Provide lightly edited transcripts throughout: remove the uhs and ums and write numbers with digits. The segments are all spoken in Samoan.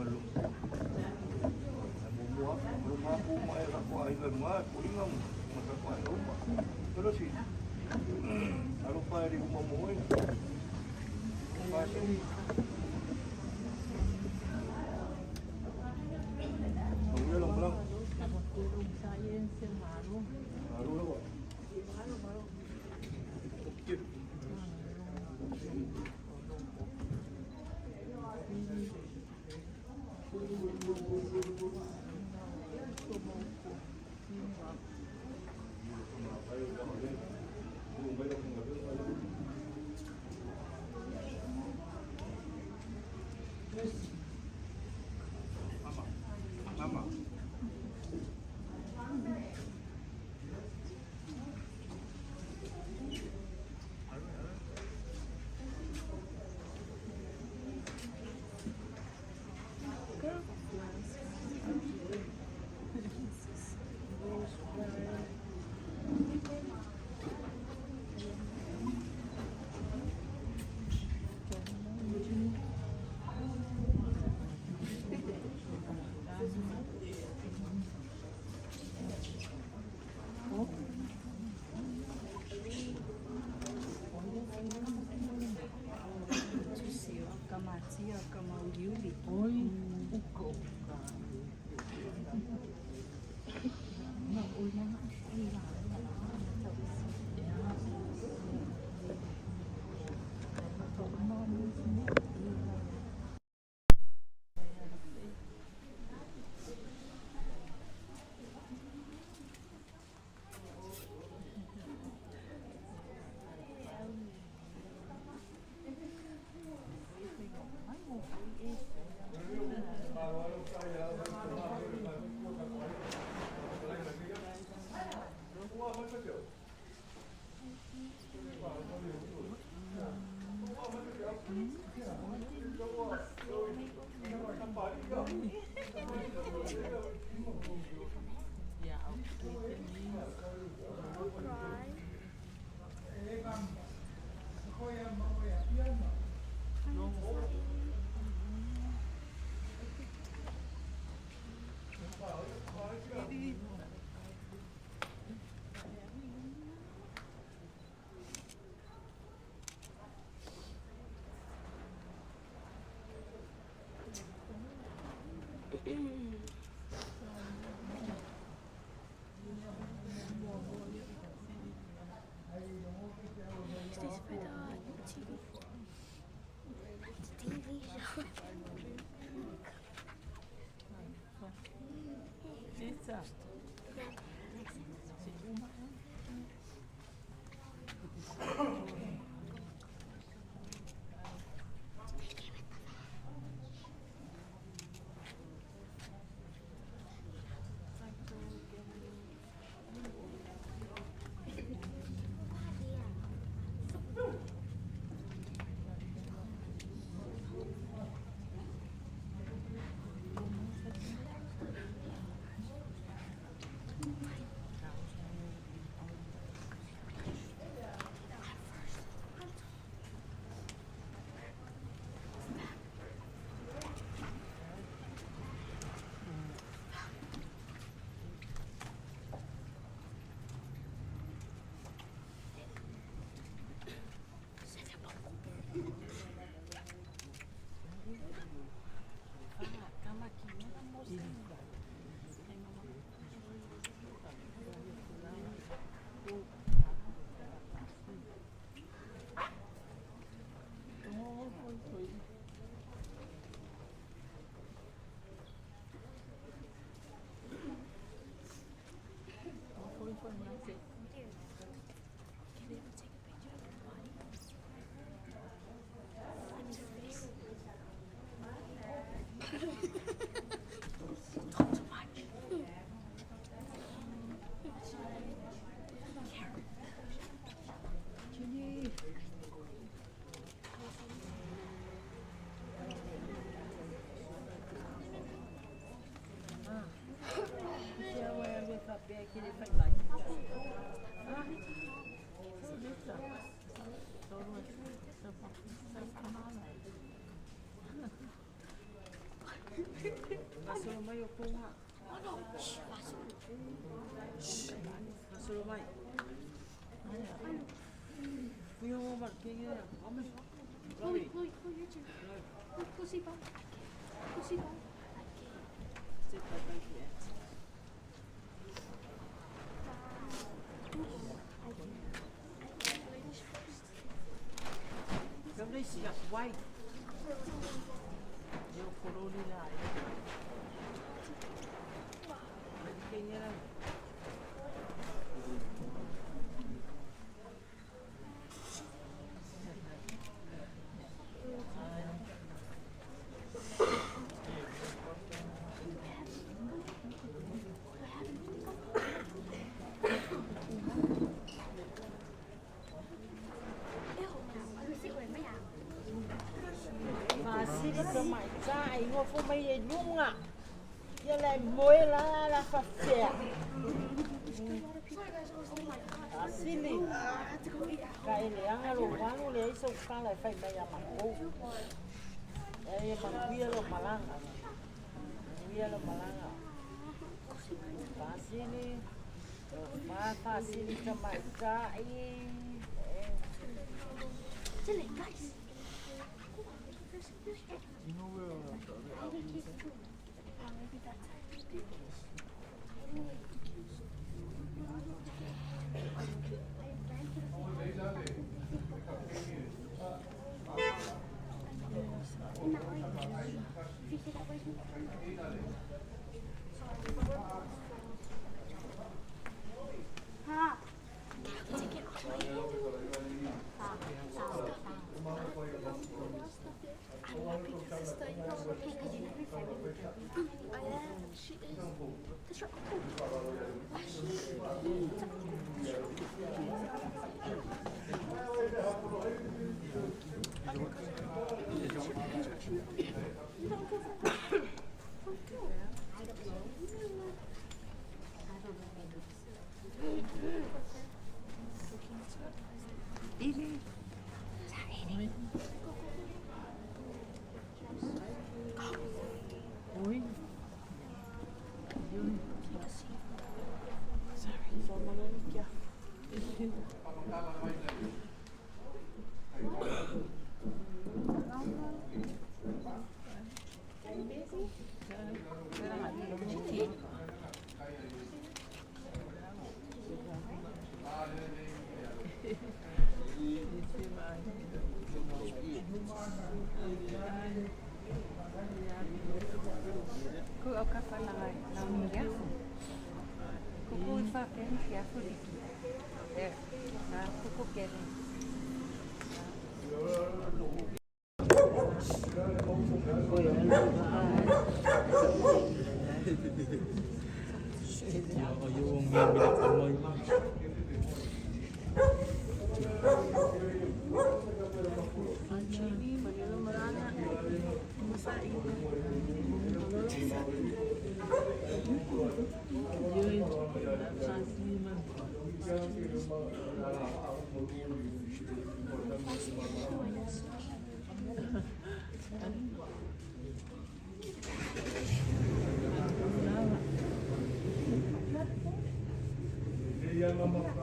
Is this for the TV? The TV show. Chloe, Chloe, Chloe, your turn. Go, go say bye. Go say bye. Guys. You know where the other album is at? She is. That's her uncle. Why is she? It's her uncle. From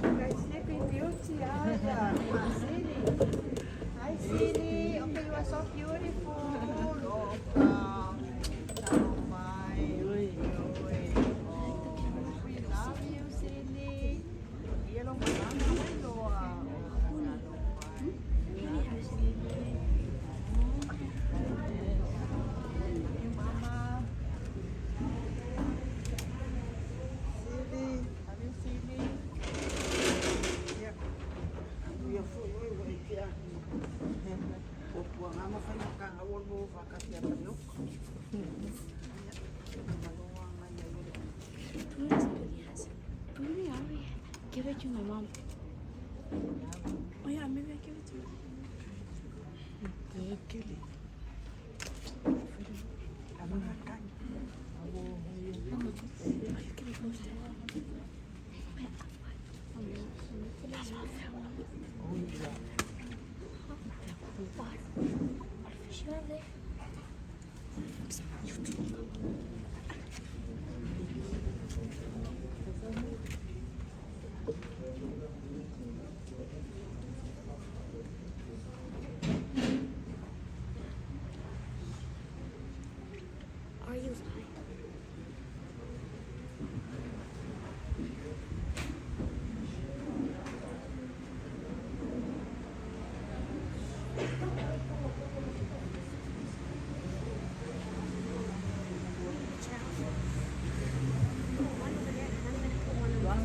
Guys, Sleeping Beauty, Ada. Silly. Hi, Silly. Okay, you are so beautiful. Oh, oh, we love you, Silly. Yellow mama, Mama. Silly, have you Silly? Give it to my mom. Oh yeah, maybe I give it to my Oh, you can be posted. What? Fish you have there? Are you lying? One over there, and I'm gonna put one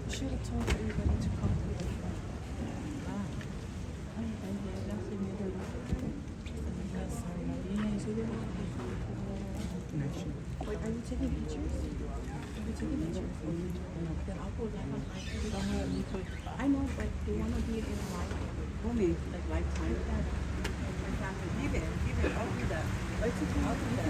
Should have told everybody to come to the front. Wait, are you taking pictures? Are you taking pictures? Then I'll go live on IG. I know, but they want to be in live, like lifetime. Give it, give it. I'll do that. I'll do that.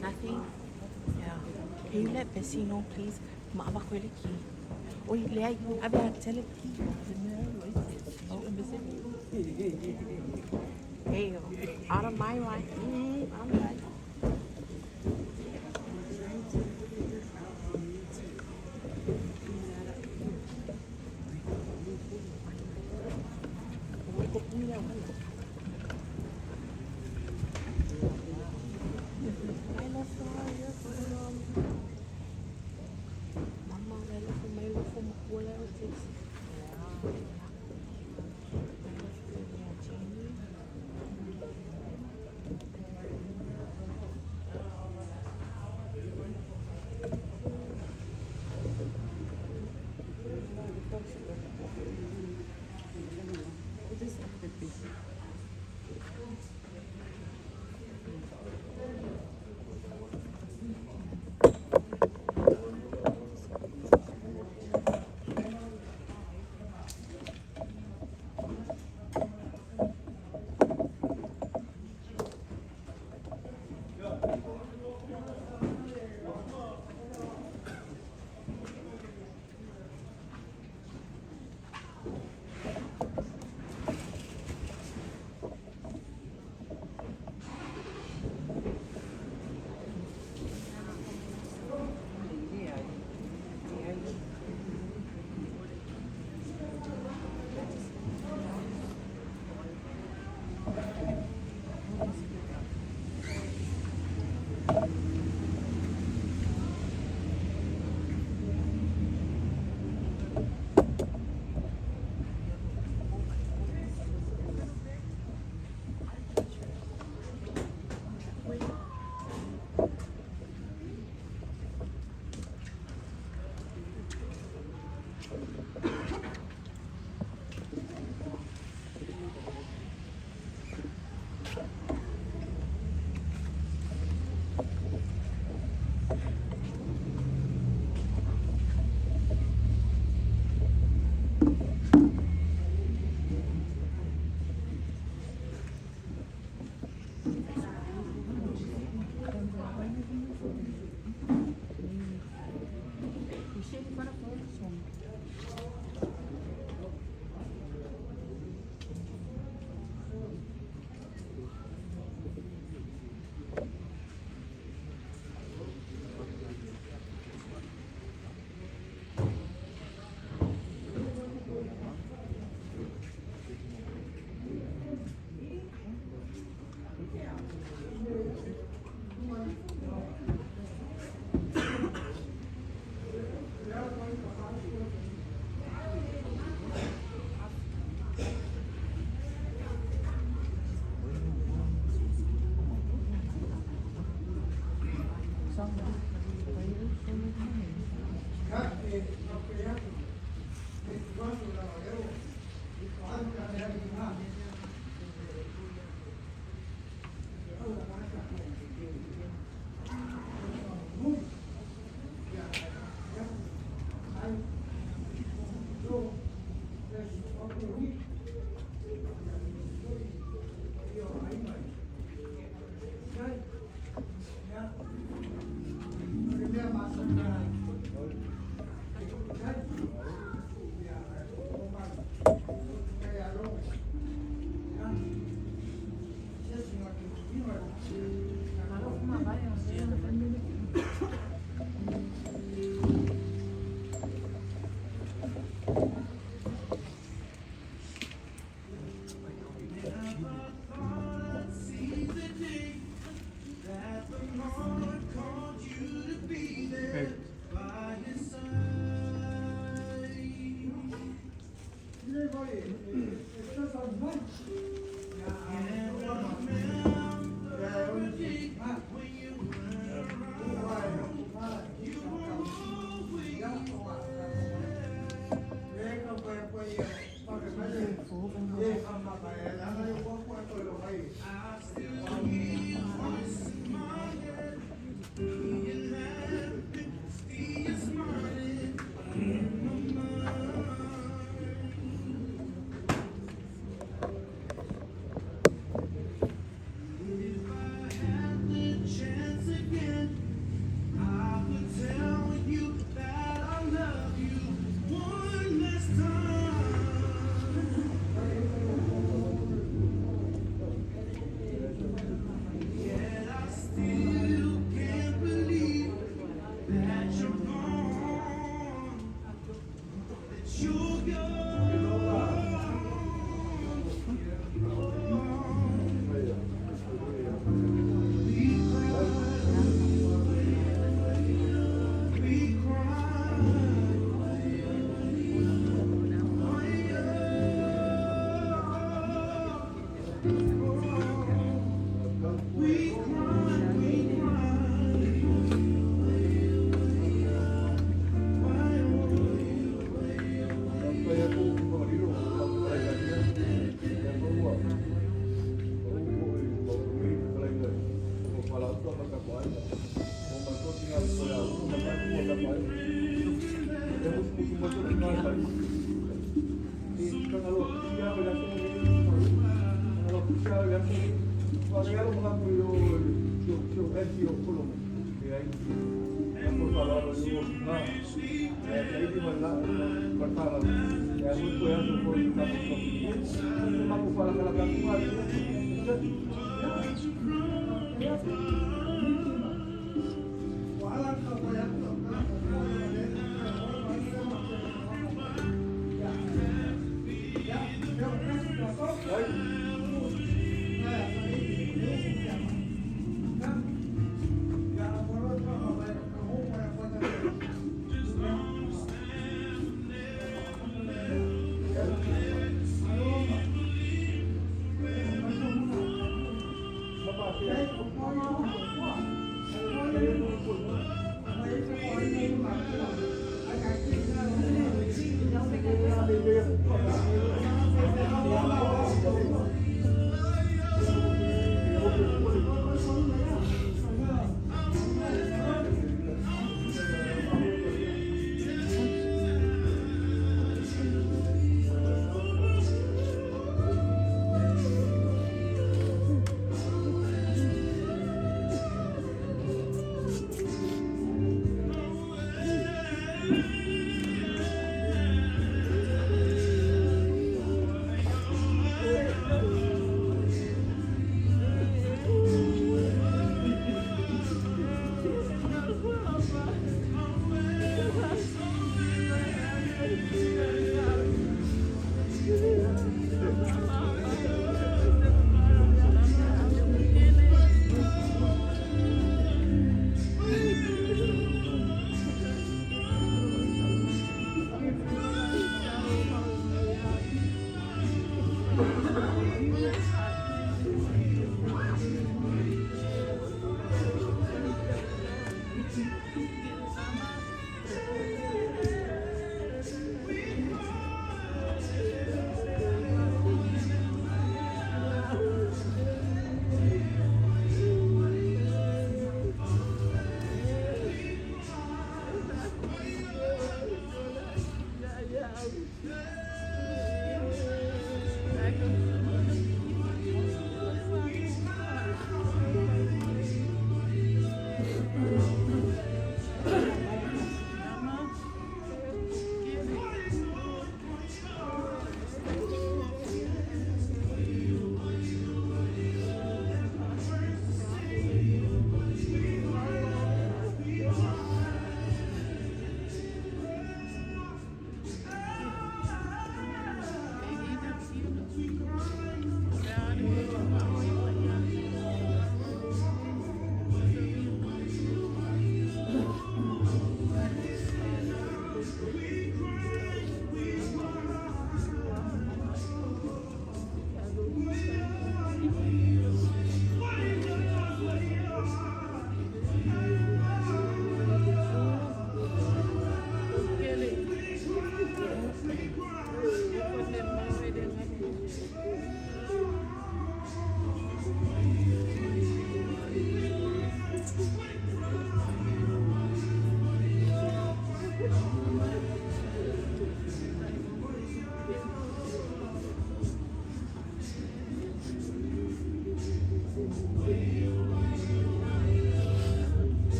Nothing? Yeah. Can you let Bessie know, please? Maaba ko ile ki. Oi, le ai, abe a tell it ki. Hey, out of my mind. I'm like, Mama, lelo fo mai lo fo makua leo six.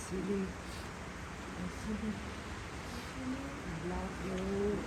Silly. Silly. I love you.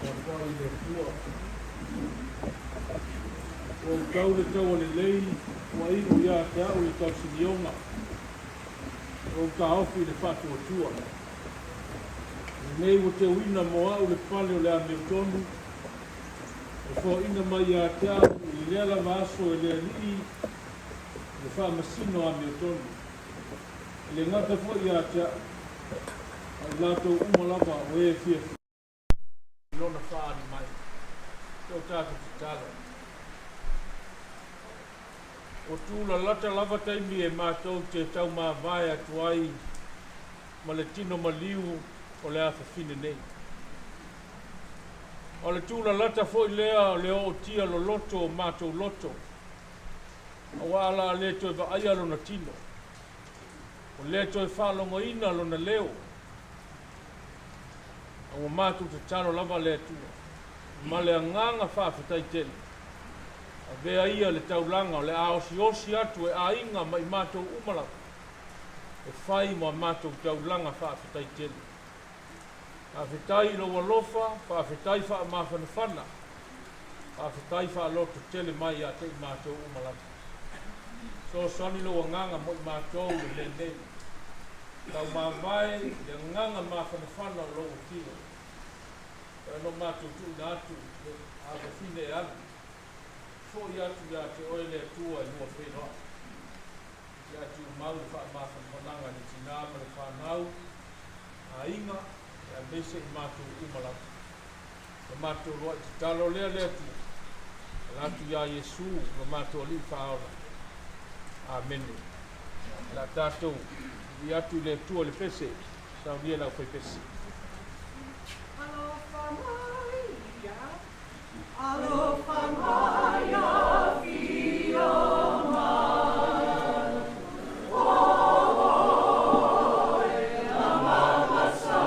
Faatoai le Atua. Ua ou tau le taua lelei, ua iu ia te au le tausinioga. Ua ou taofi i le faatuatua. Lenei ua teuina mo a'u le pale o le amiotonu, e foaina mai ia te a'u i lea lava aso e le Alii le faamasino amiotonu, e le gata foi ia te a'u, a o i latou uma lava o e fiafia i Lona faaali mai. Se o tatou tatalo. Ua tulalata lava taimi e matou te taumavae atu ai ma le tino maliu o le afafine nei. O le tulalata foi lea o le ootia loloto o matou loto, auā o le a le toe vaaia lona tino, ua le toe faalogoina lona leo, a ua matou tatalo lava le Atua ma le agaga faafetai tele. Avea ia le taulaga o le a osiosi atu e aiga ma i matou uma lava e fai mo a matou taulaga faafetai tele. Faafetai i lou alofa, faafetai faamafanafana, faafetai faaloto tele mai ia te i matou uma lava. Fesoasoani lou agaga mo i matou i le lenei. Taumavae i le agaga mafanafana o lou afio. E ono matou tuuina atu le afafine e alu, foi atu ia te oe le Atua i lua feiloai. Ia tumau le faamafanafanaga i le tinā ma le fanau, aiga, aemaise i matou uma lava. La matou lua'i tatalo lea le Atua, ala atu iā Iesu lo matou Alii Faaola. Amene. O le a tatou vivii atu i le Atua i le pese, saunia e le aufaipese. Alofa mai ia, alofa mai, afio mai. O oe Amagasai,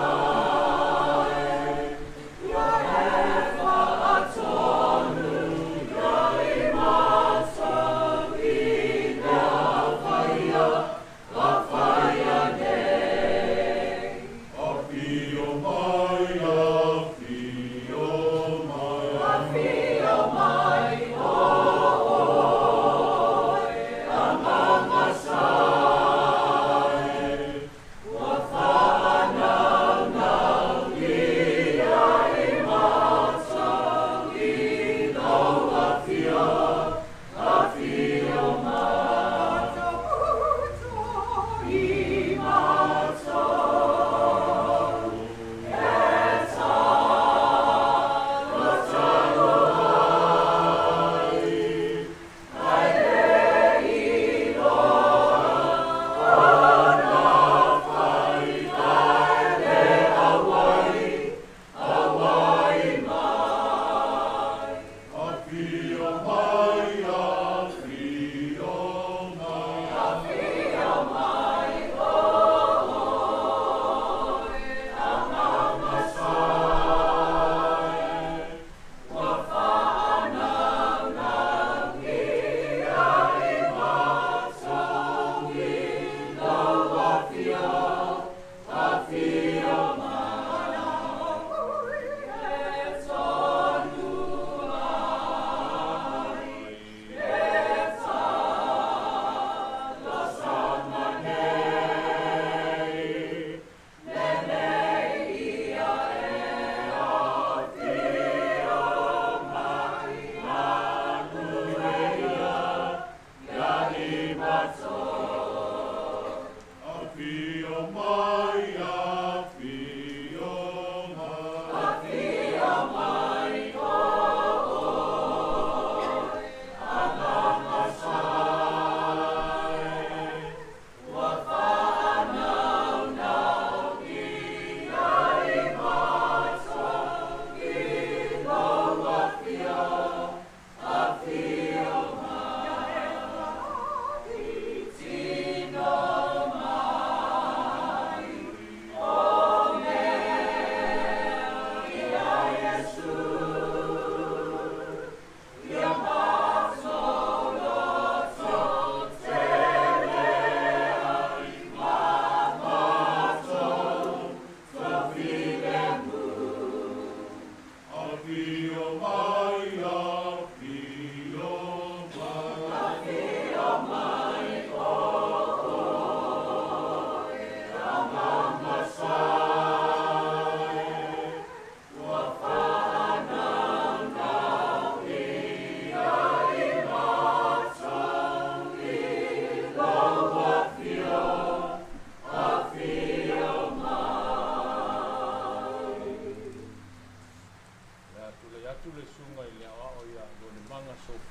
ia e faatonu ia i matou i mea faia, a faia nei. Afio mai, afio mai. Afio mai.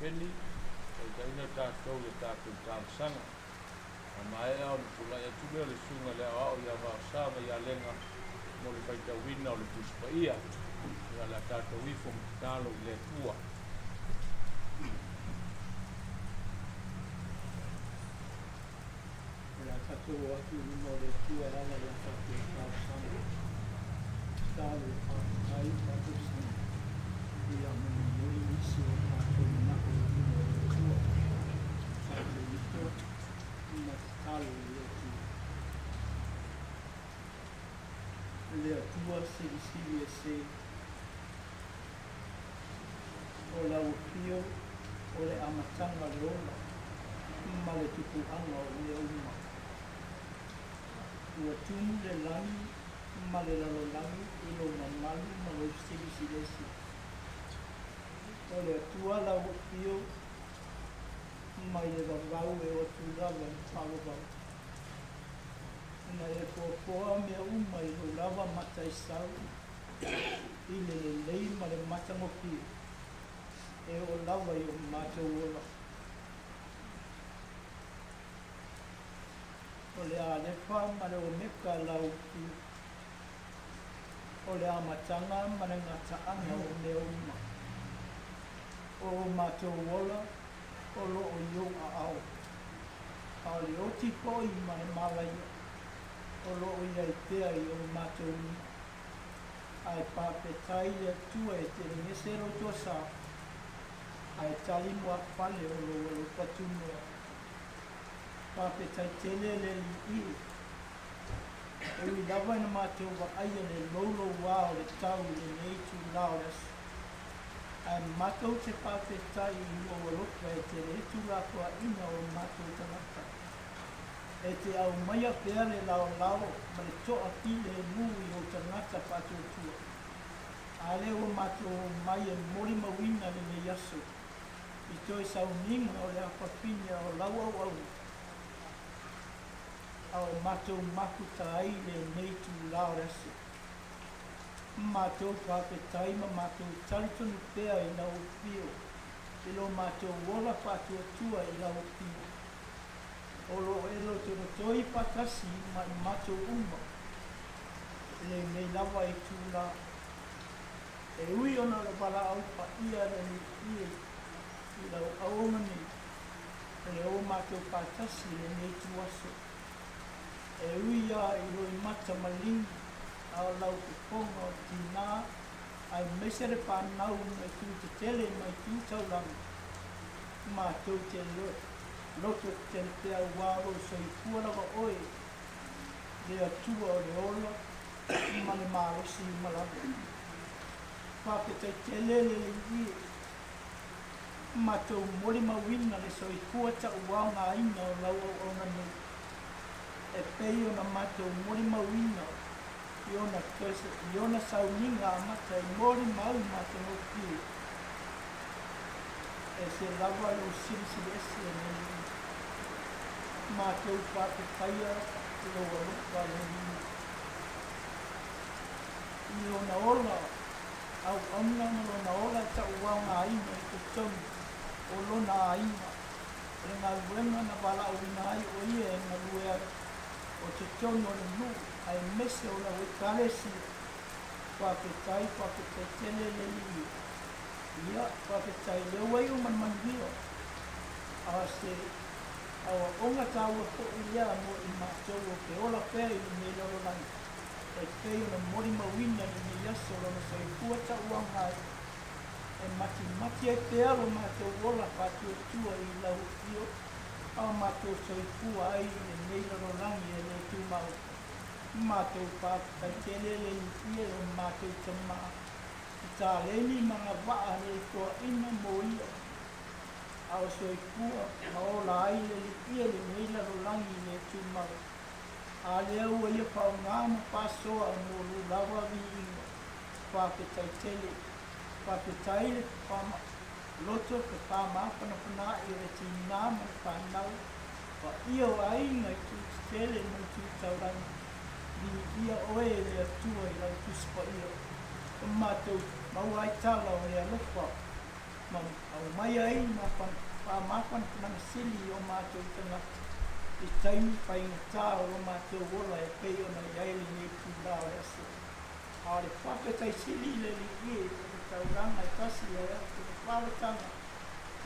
Peni, taitaiina tatou i a tatou talosaga. A maea ona tulai atu lea o le Susuga i le Aoao ia Vaosa ma ia Lega mo le faitauina o le Tusi Paia. Ia o le a tatou ifo ma tatalo i le Atua. O le a tatou o atu i luma o le Atua e ala i a tatou talosaga. Tatalo e faafetai i tatou sini. Ia molimoli nisi o tatou manao i luma o le Atua. Tatou ifo ma tatalo i le Atua. Le Atua silisili ese o lau afio o le amataga o le ola ma le tupuaga o mea uma. Ua tumu le lagi ma le lalolagi i lou mamalu ma lou silisili ese. O le Atua lau afio mai le vavau e oo atu lava i le faavavau. Na e foafoa mea uma i lou lava mataisau i le lelei ma le matagofie e oo lava i o matou ola. O le Alefa ma le Omeka lau afio, o le amataga ma le gataaga o mea uma. O o matou ola o lo o i ou aao, a o le oti foi ma le malaia o lo o i ai pea i o matou lima. Ae faafetai i le Atua e telegese lou toasā, ae tali muafale o lou alofa tunoa. Faafetai tele le Alii e. E ui lava ina matou vaaia le loulouā o le tau i lenei itulā o le aso, ae matou te faafetai i lou alofa e tele tuulafoaiina o matou tagata. E te aumaia pea le laolao ma le toafilemu i ou tagata faatuatua. A lea ua matou omai e molimauina lenei aso i toe sauniga o le afafine o lau auauna, a o matou mafuta ai i lenei itulā o le aso. Matou faafetai ma matou talitonu pea i lau afio, i lo matou ola faatuatua i lau afio. O lo o e lotolotoi faatasi ma i matou uma i lenei lava itulā. E ui ona o le valaau paia a le Alii i lau auauna nei, o le o matou faatasi i lenei ituaso. E ui lava i loimata maligi a o lau fofoga o le tinā aemaise le fanau mai itu tetele ma itu taulaga, matou te loto tetele pea aua o lou soifua lava oe, le Atua o le ola ma le malosi uma lava. Faafetai tele le Alii e. Matou molimauina le soifua tauaogaina o lau auauna nei, e pei ona matou molimauina i ona toe i ona sauniga amata i molimau matagofie. Ese lava lou silisili ese e le Alii. Matou faafetaia lou alofa le Alii. I lona ola auauna ma lona ola e tauaogaina i totonu o lona aiga, o le galuega na valaauina ai o ia e galue ai o totonu o le nuu aemaise o lau Ekalesia. Faafetai, faafetai tele le Alii e. Ia, faafetai, lea ua iu ma le manuia. A o se aoaoga taua foi lea mo i matou o ke ola pea i lenei lalolagi. E pei ona molimauina i lenei aso lona soifua tauaoga ai, e matimati ai pea lo matou ola faatuatua i lau afio, a o matou soifua ai i lenei lalolagi e le tumau. Matou faafetai tele le Alii e lo matou Tama i taleni ma agavaa le toaina mo ia, a o soifua ma ola ai le Alii e lenei lalolagi le tumau. A lea ua ia faaaoga ma faasoa mo lou lava viiga. Faafetai tele. Faafetai le loto fefamafanafanaai o le tinā ma le fanau, paia o aiga i itu tetele ma itu taulaga. Viia oe e le Atua i lau Tusi Paia, o matou maua ai tala o le alofa Ma aumai ai ma faamafanafanaga sili i o matou tagata i taimi faigata o lo matou ola e pei ona i ai lenei itula o le aso. A o le faafetai sili i le Alii e, o le taulaga e tasi e atu le faaletaga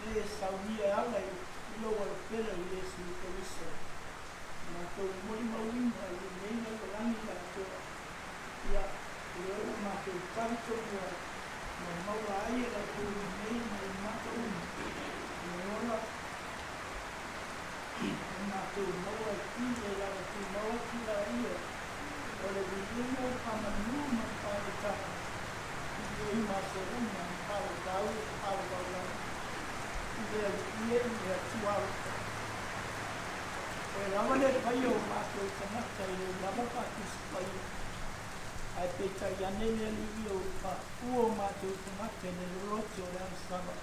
le e saunia e ala i lou alopele o Iesu Keriso. Matou molimauina i lenei lalolagi atoa, ia, lea ua matou talitonu ai, ma maua ai e latou lenei ma i matou uma le ola o matou maua i le lava tumau atu laia o le viiga, o le faamanu ma le faaletaga i e matou uma e faavavau e faavavau lava i le Alii e, i le Atua alofa. Oe lava le paia o matou tagata i lou lava faatusi paia. Ae peitai ane le Alii o paʻu o matou tagata i le loloto o le agasala.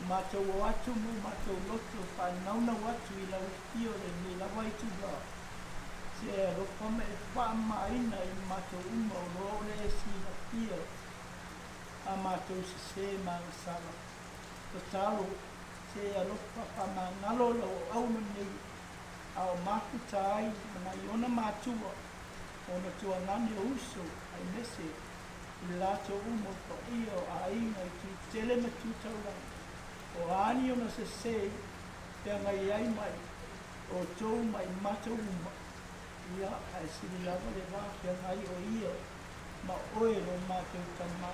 O matou o atu ma o matou loto faanaunau atu i lau afio lenei lava itula. Se e alofa ma e faamamaina i matou uma o lo o le e silafia a matou sese ma agasala. Tatalo, se e alofa faamagalo lau auauna nei a o mafuta ai ma nai ona matua, ona tuagane o uso aemaise i le latou uma o paia o aiga i tu tele ma tu taulaga, o a ni ona sese feagai ai mai outou ma i matou uma, ia, ae sili lava le va feagai o ia ma oe lo matou tama,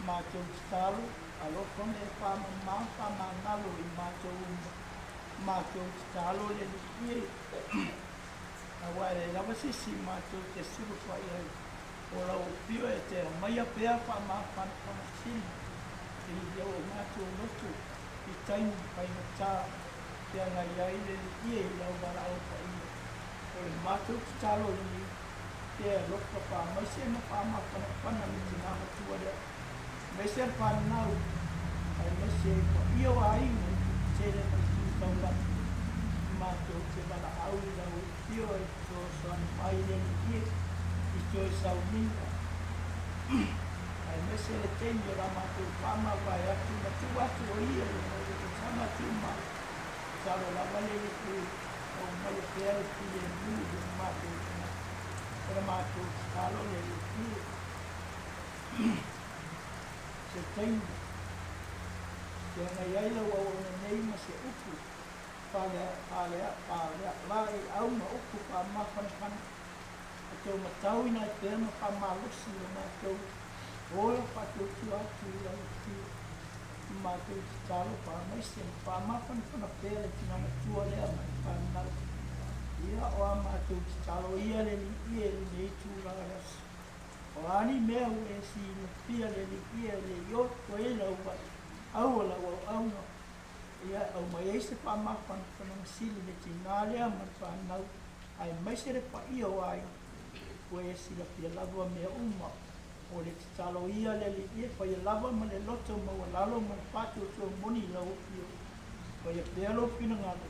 matou tatalo, alofa me e faamama faamagalo i matou uma, matou tatalo le Alii e. Aua e leai lava se isi matou te sulufa i ai, o lau opio e te aumaia pea faamafanafana sili i o matou loto i taimi faigata feagai ai le Alii e i lau valaau paia. O le matou tatalo lenei, te alofa faamaise ma faamafanafana le tina matua lea, aemaise le fanau, aemaise i paia o aiga i tele ma itu taulaga. Matou te valaau i lau afio e fesoasoani mai le Alii e i toe sauniga, aemaise le taimi o la matou faamavae atu ma tuu atu o ia i lona ulutosaga tumau. Tatalo lava le Alii e aumaia pea le filemu i o matou tagata. O le matou tatalo le Alii e se taimi feagai ai lau auauna nei ma se upu faalealau ma upu faamafanafana e tou matauina ai pea ma faamalosi lo matou ola faatuatua atu i lau afio. Matou tatalo faamaise ma faamafanafana pea le tina matua lea ma le fanau. Ia, o a matou tatalo ia le Alii e i lenei itula o le aso. O a ni mea ua e silafia le Alii e le i oto ai lau valaau o lau auauna, ia e aumai ai se faamafanafanaga sili i le tina lea ma le fanau, aemaise le paia o aiga. Ua e silafia lava mea uma. O le tatalo ia le Alii e faia lava ma le loto maualalo ma le faatuatua moni i lau afio. Faia pea lou finagalo,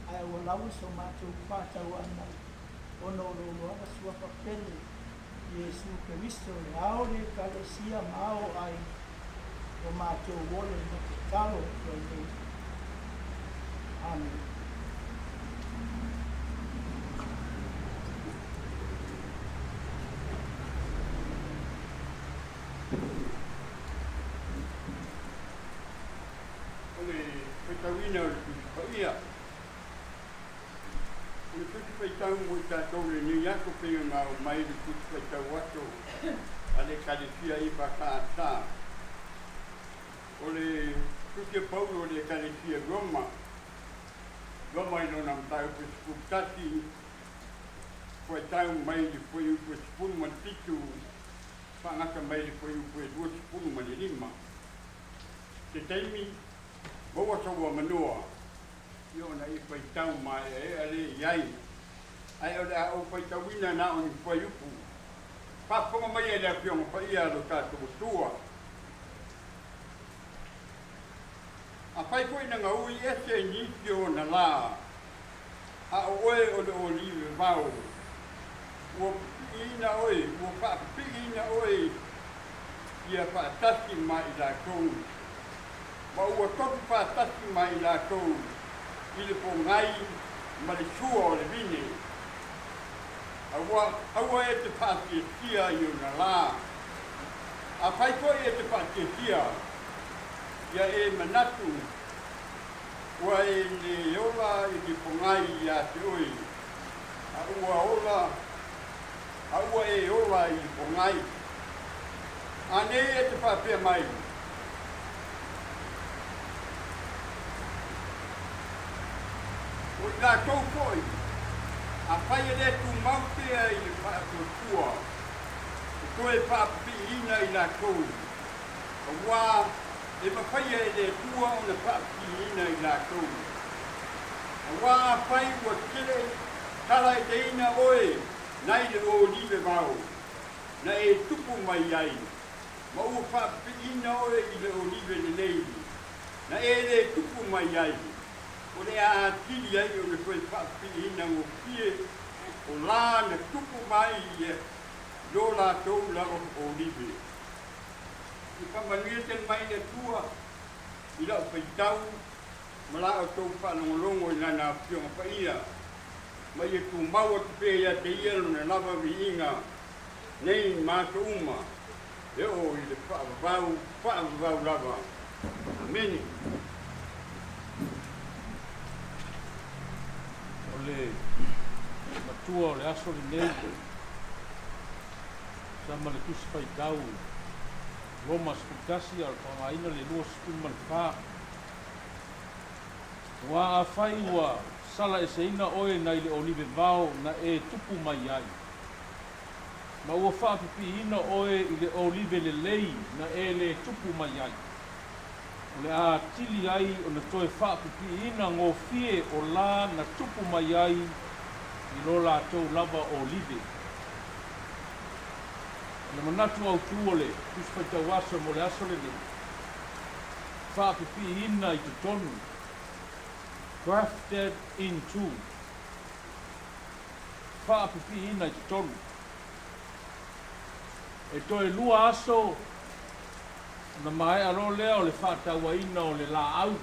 ae aua lava so matou faatauanau, ona o lou alofa suafa pele, Iesu Keriso, le Ao o le Ekalesia ma Ao o aiga, o matou ole ma tatalo atu ai nei. Amene. O le faitauina o le Tusi Paia. O le Tusi Faitau mo i tatou i lenei aso pei ona aumai le Tusi Faitau Aso a le Ekalesia EFKS. O le Tusi a Paulo i le Ekalesia i Roma, Roma i lona mataupu e 11, fuaitau mai le fuaiupu e 17, faagata mai le fuaiupu e 25. Se taimi, maua sou avanoa, ia ona e faitau maeaea lea i ai. Ae o le a ou faitauina na o ni fuaiupu. Faafofoga mai e le Afioga Paia a lo tatou Atua. Afai foi na gaui ese i nisi o ona lā, a o oe o le olive vao, ua pipiiina oe, ua faapipiiina oe ia faatasi ma i latou. Ma ua tofi faatasi ma i latou i le pogai ma le sua o le vine. Aua, aua e te faatiatia i ona lā. Afai foi e te faatiatia, ia e manatu ua e lē ola i le pogai iā te oe, a ua ola, a ua e ola i le pogai. Anei e te faapea mai. O i latou foi, afai e lē tumau pea i le faatuatua, e toe faapipiiina i latou, auā e mafaia e le Atua ona faapipiiina i latou. Auā afai ua tele talaeteina oe nai le olive vao na e tupu mai ai, ma ua faapipiiina oe i le olive lelei na e lē tupu mai ai, o le a atili ai ona toe faapipiiina gofie o lā na tupu mai i lo latou lava olive. I faamanuia tele mai le Atua i la'u faitau ma la outou faalogologo i Lana Afioga Paia, ma ia tumau atu pea ia te Ia Lona lava viiga nei ma aso uma, e oo i le faavavau faavavau lava. Amene. O le matua o le aso lenei, sa ma le Tusi Faitau Roma 11 a o le faaaogaina le 24. Aua afai ua salaeseina oe nai le olive vao na e tupu mai ai, ma ua faapipiiina oe i le olive lelei na e lē tupu mai ai, o le a atili ai ona toe faapipiiina gofie o lā na tupu mai ai i lo latou lava olive. O le manatu autu o le Tusi Faitau Aso mo le aso lenei, faapipiiina i totonu, grafted into, faapipiiina i totonu. E toe lua aso ona maea loa lea o le faatauaina o le laau,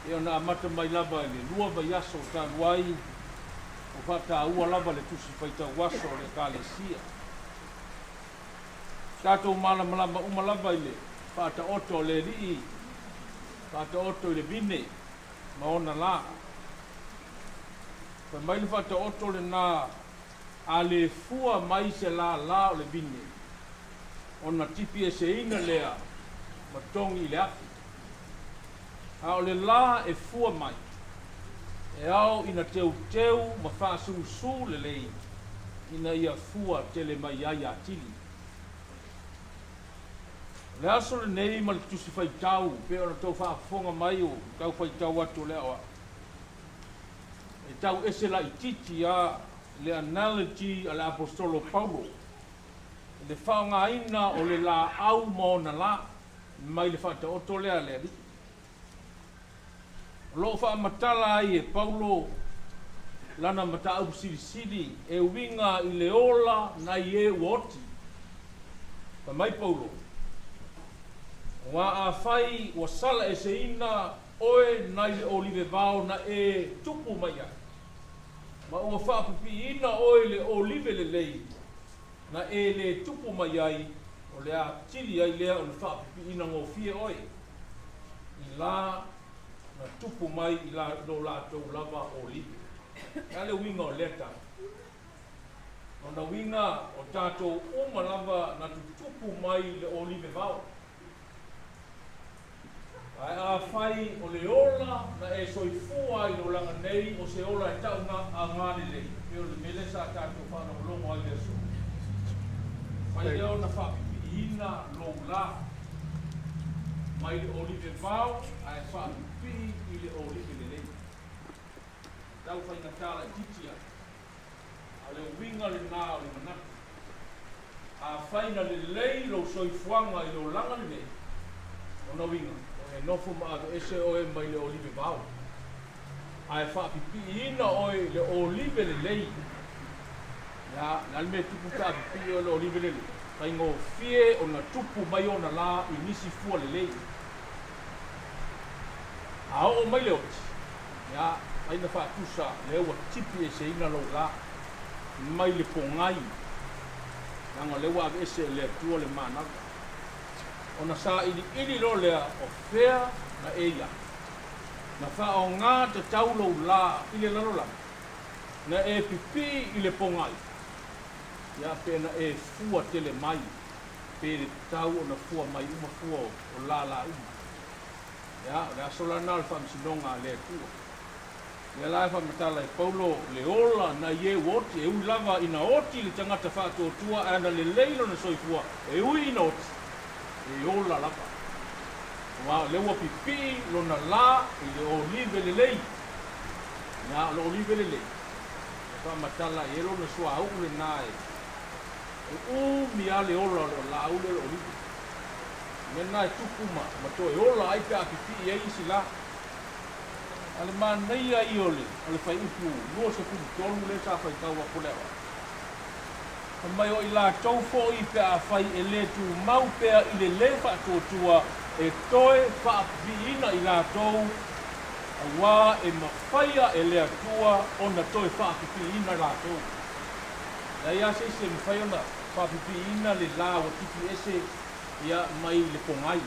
e ona amata mai lava i le lua vaiaso talu ai o faataua lava le Tusi Faitau Aso o le Ekalesia. Tatou malamalama uma lava i le faataoto o le Alii, faataoto i le vine ma ona lā. Fai mai le faataoto lenā, A le fua mai se lālā o le vine, ona tipieseina lea ma togi i le afi. A o le lā e fua mai, e ao ina teuteu ma faasusu lelei ina ia fua tele mai ai atili. O le aso lenei ma le Tusi Faitau pei ona tou faafofoga mai o tau faitau atu o le aoao, e tau ese laitiiti a le analogy a le Aposetolo Paulo i le faaaogaina o le laau ma ona la mai le faataoto lea a le Alii. O lo o faamatala ai e Paulo lana mataupu silisili e uiga i le ola nai e ua oti. Fai mai Paulo, Aua afai ua salaeseina oe nai le olive vao na e tupu mai ai, ma ua faapipiiina oe i le olive lelei na e lē tupu mai ai, o le atili ai lea ona faapipiiina gofie oe i lā na tupu mai i lo latou lava olive. O le a le uiga o lea tala? Lona uiga, o tatou uma lava na tutupu mai i le olive vao. Ae afai o le ola na e soifua ai i le olaga nei o se ola e tau agalelei, pei o le mea lea sa tatou faalogologo ai i le aso, mafai lea ona faapipiiina lou la mai le olive vao ae faapipii i le olive lelei. E tau faigata laitiiti ai, a o le uiga lena o le manatu. Afai na lelei lou soifuaga i le olaga lenei, ona uiga, o e nofo ma aveese oe mai le olive vao, ae faapipiiina oe i le olive lelei. Ia, o le a le mea e tupu pe a pipii oe i le olive lelei? Faigofie ona tupu mai ona la i nisi fua lelei. A oo mai le oti, ia, ai na faatusa lea ua tipi eseina lou la mai le pogai, leaga o lea ua aveese e le Atua le manava. Ona sailiili loa lea o fea na e i ai. Na faaaoga tatau lou la i le lalolagi, na e pipii i le pogai, ia pe na e fua tele mai, pe le tatau ona fua mai uma fua o lala uma. Ia, o le aso la lena o le faamasinoga a le Atua. Lea la e faamatala e Paulo le ola na i e ua oti, e ui lava ina oti le tagata faatuatua ae ana lelei lona soifua, e ui ina oti, e ola lava. Aua o lea ua pipii lona la i le olive lelei. Ia, o le olive lelei, e faamatala i ai lona suauu lena e umi lava le ola o le laau lea o le olive. O le mea lena e tupu ma ma toe ola ai pe a pipii ai isi la. A o le manaia ia o le o le fuaiupu 23 lea sa faitau atu le aoao. Fai mai o i latou foi pe a fai e le tumau pea i le lē faatuatua e toe faapipiiina i latou auā e mafaia e le Atua ona toe faapipiiina latou. Leai lava se isi e mafai ona faapipiiina le la ua tipi ese ia mai le pogai.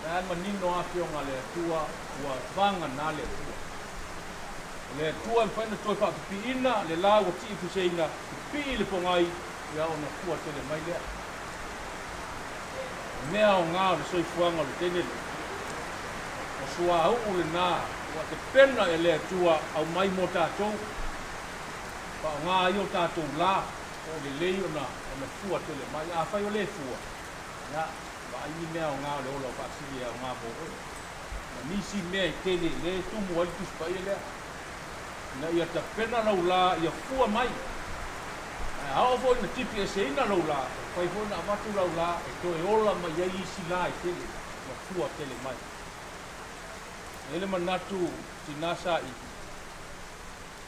La e manino lava Afioga a le Atua ua vagana le Atua. O le Atua e mafai ona toe faapipiina le la ua tiifiseina, pipii le pogai, ia ona fua tele mai lea. O mea aoga o le soifuaga o le teine lea, o suauu lena ua tepena e le Atua aumai mo tatou, faaaoga ai o tatou la. Po o lelei ona ona fua tele mai. Afai o le fua, ia, vaai ni mea aoga o le ola o faasili e aoga mo oe. Ma nisi mea e tele lea e tumu ai le Tusi Paia lea, ina ia tapena lau la ia fua mai. Ae a oo foi ina tipi eseina lou la, e mafai foi ona avatu lau la e toe ola mai ai isi la e tele ma fua tele mai. E i ai le manatu, tina saili,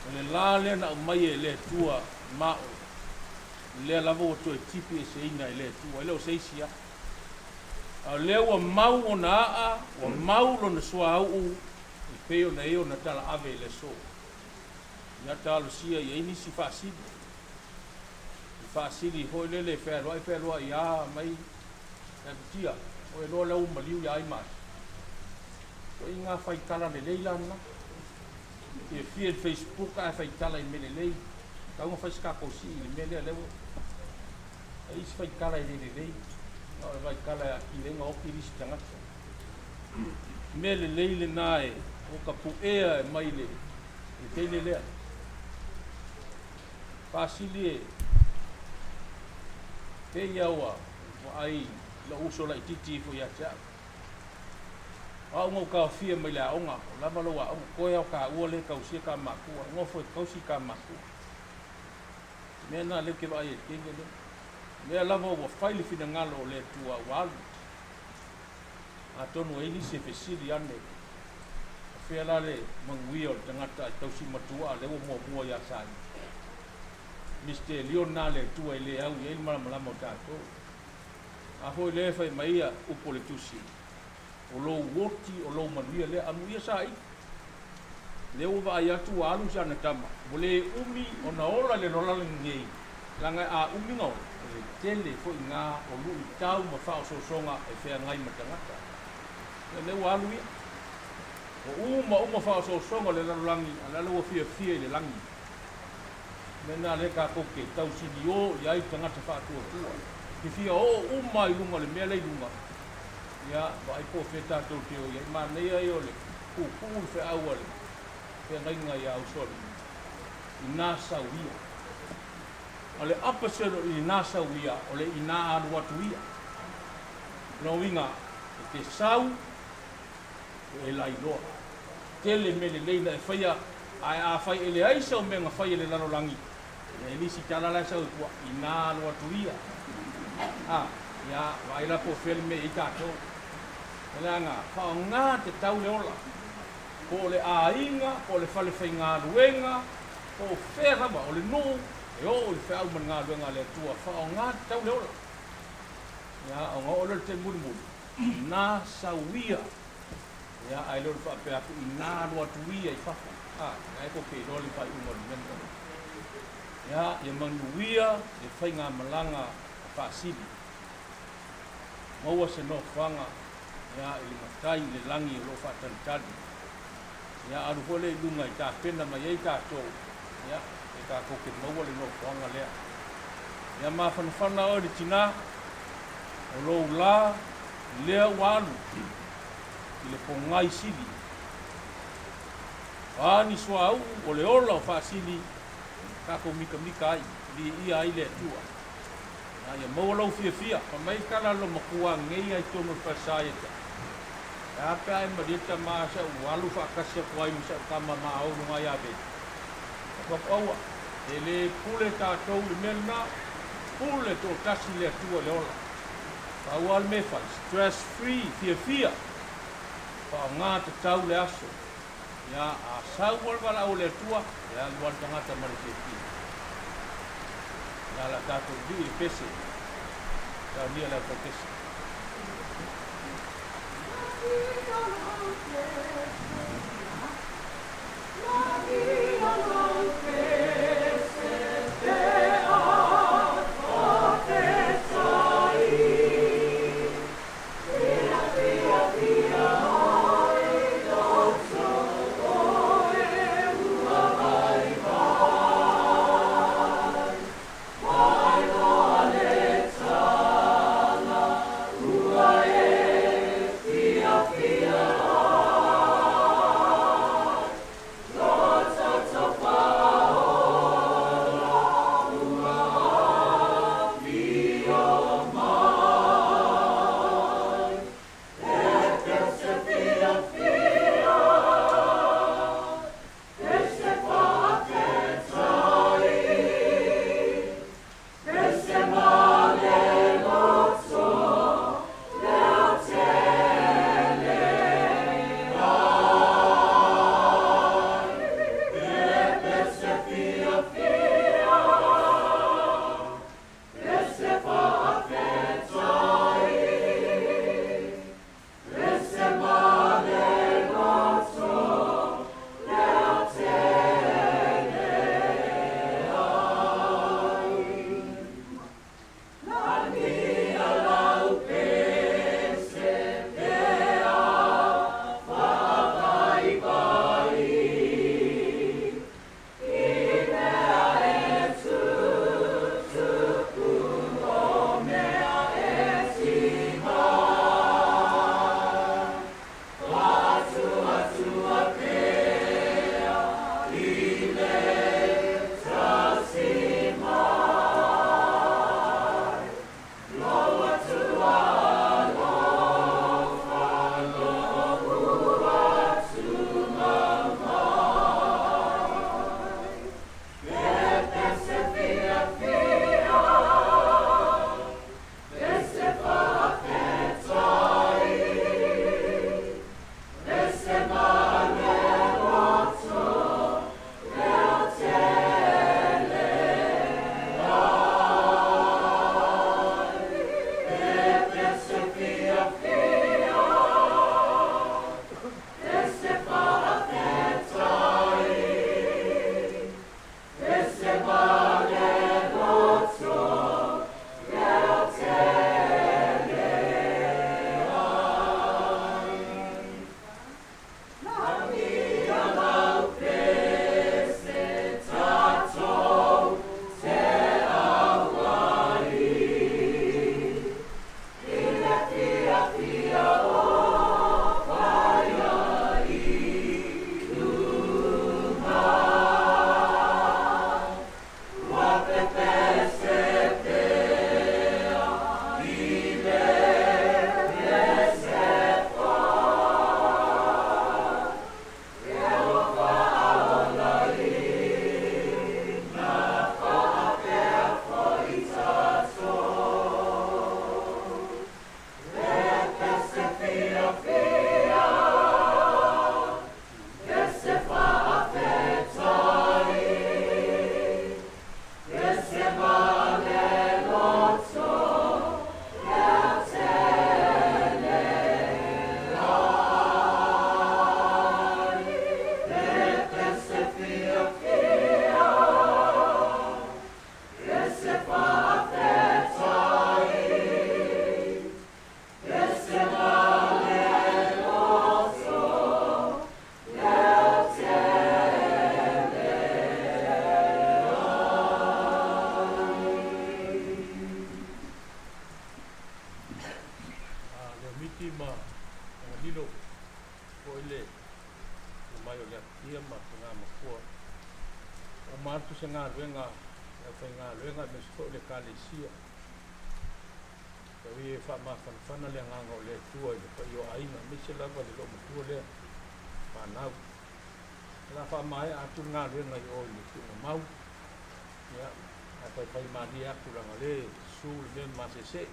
O le la lea na aumaia e le Atua ma oe, lea lava ua toe tipi eseina e le Atua, e le o se isi lava. A o lea ua mau ona aa, ua mau lona suauu e pei ona i ai ona talaave i le aso. Ia talosia i ai nisi faasili, le faasili foi lele e fealuai fealuai lava mai Tia, o e loa lea ua maliu ia Aimaasi. Ituaiga faitala lelei la lena. Fiafia i le Facebook ae faitala i mea lelei. Tatau ona fai se tatou sii i le mea lea, lea ua ai isi faitala e le lelei. Na o le faitala e atili ai ona oti nisi tagata. Mea lelei lena e o ka puea e mai le le teine lea. Faasili e pei ua vaai lou uso laitiiti ifo ia te au. O au na ou taofia mai le aoga, o lava lou aoga, koe a o taua lea e tausia ta matua, e nofo e tausi ta matua. O le mea lena lea ou te vaai ai i le teine lea. O lea lava ua fai le finagalo o le Atua ua alu. Atonu e i ai nisi e fesili ane, o fea la le manuia o le tagata e tausi matua a lea ua muamua ia Saina. Misitelio lena a le Atua e le au i ai le malamalama o tatou. A foi lea e fai mai ia upu o le Tusi, O lou oti, o lou manuia lea. Amuia saili. Lea ua vaai atu ua alu si ana tama, ua le umi ona ola i le lalolagi nei, leaga a umi ona ola, o le tele foi na o luitau ma faaosoosoga e feagai ma tagata. Ia lea ua alu ia. Ua uma uma faaosoosoga o le lalolagi, a o le ala ua fiafia i le lagi. O le mea lena lea tatou te tausilio i ai tagata faatuatua. E fia oo uma i luga o le mea lea i luga, ia vaai po o fea tatou te o i ai. Manaia ia o le puupuu le feau a le feagaiga ia Usoalii, ina sau ia. A o le opposite o ina sau ia, o le ina alu atu ia. O lona uiga, e te sau, e lailoa. Tele mea lelei na e faia, ae afai e leai sau mea na faia i le lalolagi, ia e le isi tala la e sau i tua, ina alu atu ia. A, ia, vaai la po o fea le mea e i ai tatou. E leaga, faaaoga tatau le ola, po o le aiga, po o le fale faigaluega, po o fea lava, o le nuu, e oo i le feau ma le galuega a le Atua, faaaoga tatau le ola. Ia, ona oo lea o le taimi mulimuli, na sau ia. Ia, ae le o le faapea atu ina alu atu ia i fafo, a, na e tou te iloa le faaiuga o le mea lena. Ia, ia manuia le faigamalaga a Faasili. Maua se nofoaga, ia, i le Matai i le lagi o lo o faatalitali. Ia, alu foi lea i luga i tapena mai ai tatou, ia, e tatou te maua le nofoaga lea. Ia mafanafana oe le tina, o lou la lea ua alu i le pogai sili. O a ni suauu o le ola o Faasili tatou mitamita ai, viia ai le Atua. A ia maua lou fiafia, fai mai tala a le loomatua nei a i totonu o le falesa ia te au. E a pe a e malie tama sa ou alu faatasi atu ai ma si au tama ma ou luga ia Veli? Ou fai atu, Aua, e le pule tatou i le mea lena, pule toatasi le Atua i le ola. Pau lava le mea e fai, stress free, fiafia, faaaoga tatau le aso. Ia, a sau lava le valaau a le Atua, e alu lava le tagata ma le fiafia. Ia, o le a tatou lii le pese, saunia le aufaipese. ma Fagalilo foi le mai o le Atia ma Tina Matua. Uma atu se galuega le aufaigaluega aemaise foi o le Ekalesia. Tau ia e faamafanafana le agaga o le Atua i le paia o aiga aemaise lava le loomatua lea fanau. O le a faamaea atu le galuega i o i le tuugamau. Ia, ae faifai malie atu leaga o lea e susu le mea ma masese.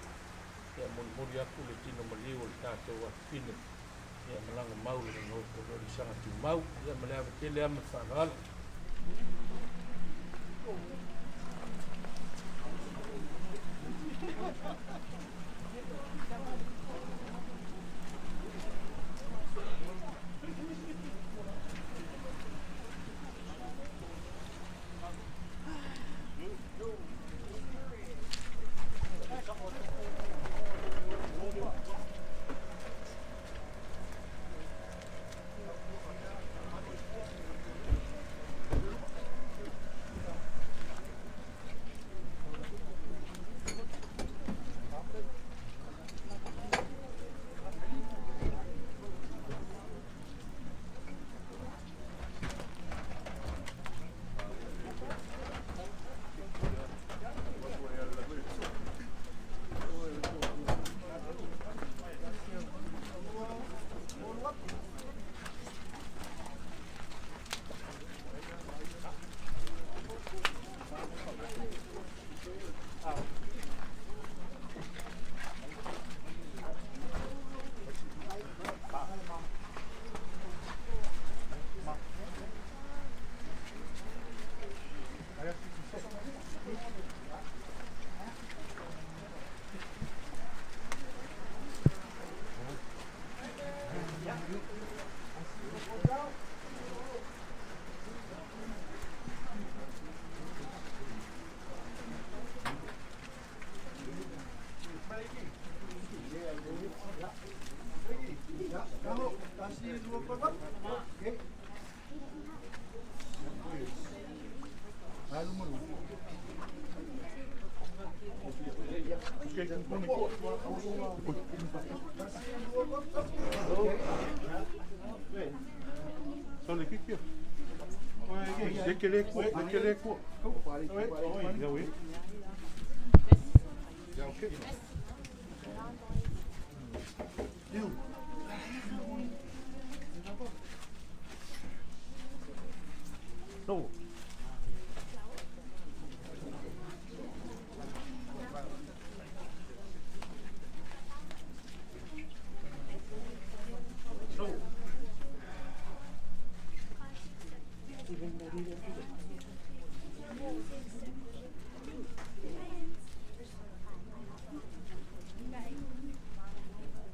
Ia molimoli atu le tino maliu o le tatou afafine. Ia malaga mau le nonofo o le saga tumau. Ia ma le ava tele lava ma le faaaloalo.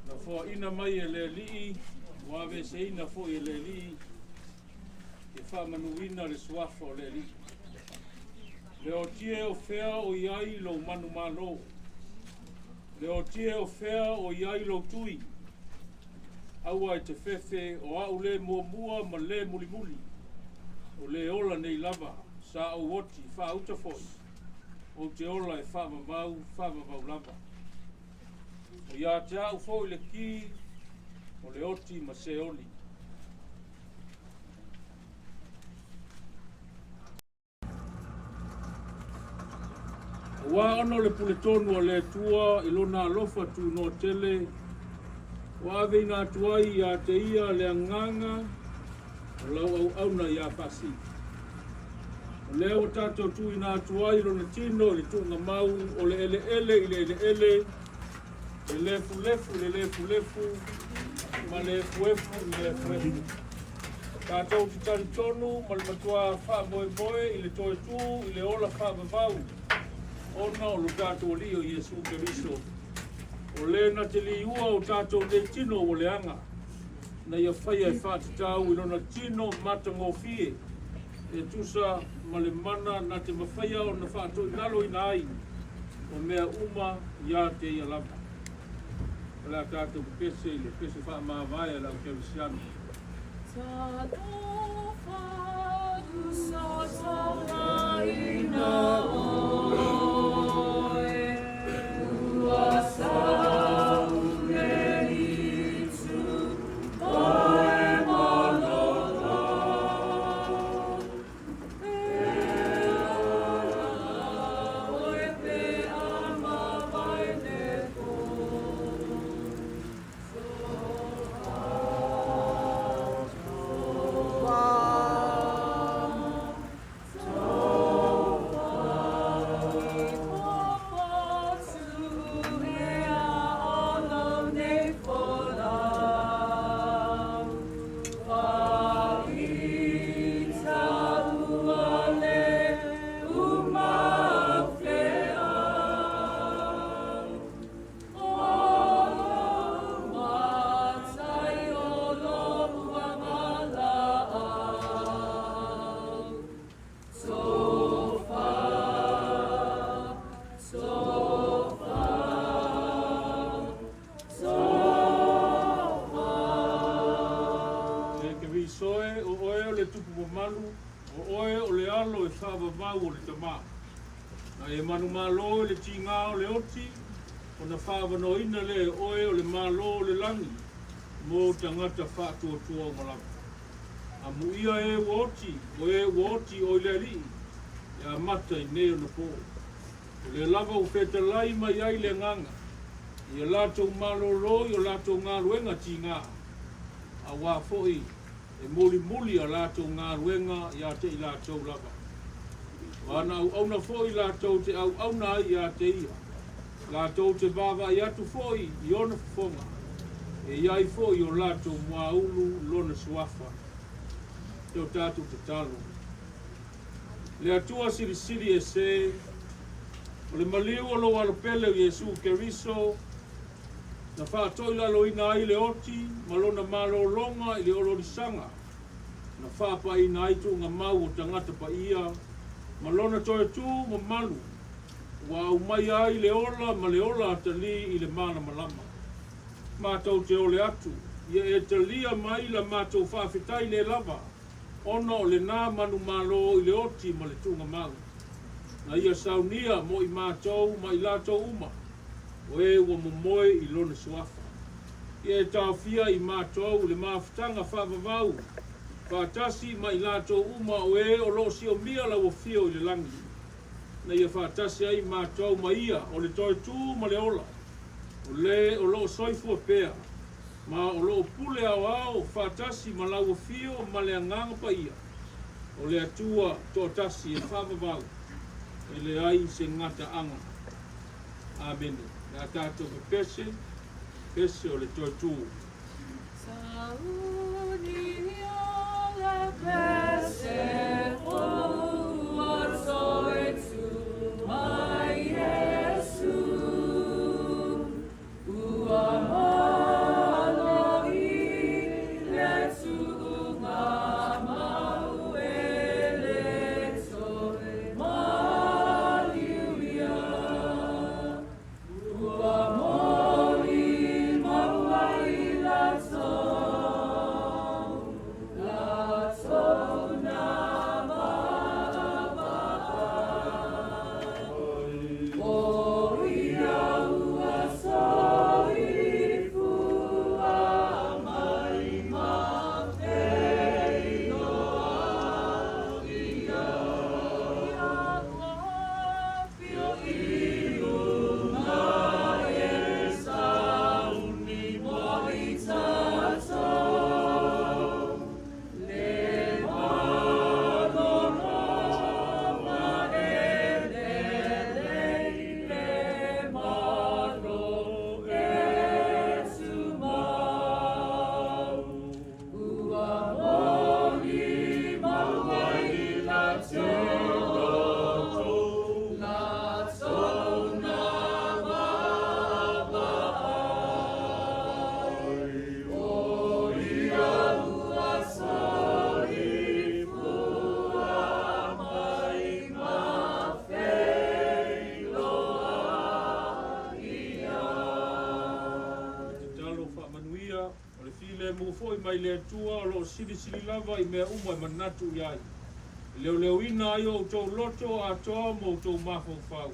Na foaina mai e le Alii, ua aveeseina foi e le Alii, ia faamanuina le suafa o le Alii. Leotie o fea o i ai lou manumalo? Leotie o fea o i ai lou tui? Aua e te fefe o au le muamua ma le mulimuli, o le ola nei lava, sa ou oti faauta foi, ou te ola e faavavau, faavavau lava. O ia te au foi le ki o le oti ma Seoli. Aua ona o le puletonu a le Atua i lona alofa tunoa tele, ua aveina atu ai ia te ia le agaga o lau auauna ia Faasili. O lea ua tatou tuuina atu ai lona tino i le tuugamau o le eleele i le eleele, le lefulefu i le lefulefu, ma le efuefu i le efuefu. Tatou te talitonu ma le matua faamoemoe i le toe tu i le ola faavavau ona o lo tatou Alii o Iesu Keriso, o le na te liua o tatou nei tino ua leaga, na ia faia e faatatau i lona tino matagofie e tusa ma le mana na te mafaia ona faatoilaloina ai o mea uma ia te ia lava. O le a tatou pepese i le pese faamavae a le au kerisiano. mamalu, o Oe o le Alo e faavavau o le Tamā. Na e manumalo i le tigā o le oti, ona faaavanoaina lea e Oe o le Malo o le lagi mo tagata faatuatua uma lava. Amuia e ua oti, o e ua oti o i le Alii, e amata i nei ona pō. O lea lava ua fetalai mai ai le Agaga i a latou malōlō i o latou galuega tigā, auā foi e mulimuli a latou galuega iā te i latou lava. O ana auauna foi latou te auauna ai iā te ia, latou te vaavaai atu foi i ona fofoga, e i ai foi i o latou muaulu lona suafa. Te o tatou tatalo. Le Atua Silisili Ese, o le maliu o lou Alo pele o Iesu Keriso, na faatoilaloina ai le oti ma lona malōlōga i le oliolisaga, na faapaʻiina ai tuugamau o tagata paia ma lona toe tū mamalu, ua aumaia ai le ola ma le ola atalī i le malamalama. Matou te ole atu, ia e talia mai la matou faafetai le lava, ona o lenā manumalo i le oti ma le tuugamau. Na ia saunia mo i matou ma i latou uma, o e ua momoe i lona suafa. Ia e taofia i matou i le mafutaga faavavau, faatasi ma i latou uma o e o lo o siomia lau afio i le lagi, ina ia faatasi ai matou ma ia o le toe tū ma le ola, o le o lo o soifua pea, ma o lo o pule aoao faatasi ma lau afio ma le Agaga Paia, o le Atua toatasi e faavavau, e leai se gataaga. Amene. Le a tatou pepese, pese o le toe tū. Saunia le pese fou ua toe tū mai Iesu. Ua malo i le tuugamau e le toe maliu ia. Ua molimau ai latou, latou na maʻamaʻa. O ia ua soifua mai ma feiloai ia. Ia ua afio i luga e sauni mo i tatou. Le malolo ma e lelei le malo e tumau. Ua molimau ai latou, latou na maʻamaʻa. O ia ua soifua mai ma feiloai ia. Tatalo faamanuia o le filemu foi mai le Atua o lo o silisili lava i mea uma e manatu i ai, e leoleoina ai o outou loto atoa ma outou mafaufau,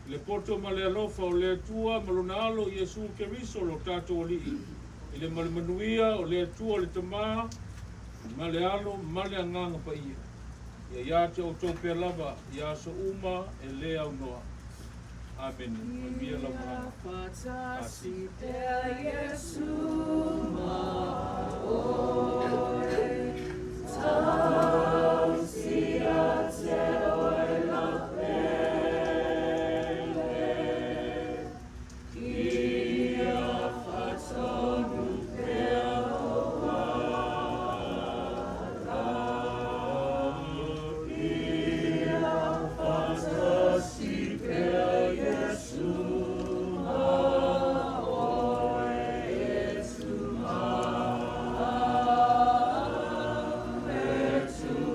i le poto ma le alofa o le Atua ma lona Alo Iesu Keriso lo tatou Alii, i le ma le manuia o le Atua le Tamā, ma le Alo ma le Agaga Paia, ia iā te outou pea lava i aso uma e lē aunoa. Amene. Manuia lau malaga. Faatasi pea Iesu ma oe, tausi ia te oe lau pele. Ia faatonu pea lou ala. Ia faatasi pea Iesu ma oe e tumau, e tumau.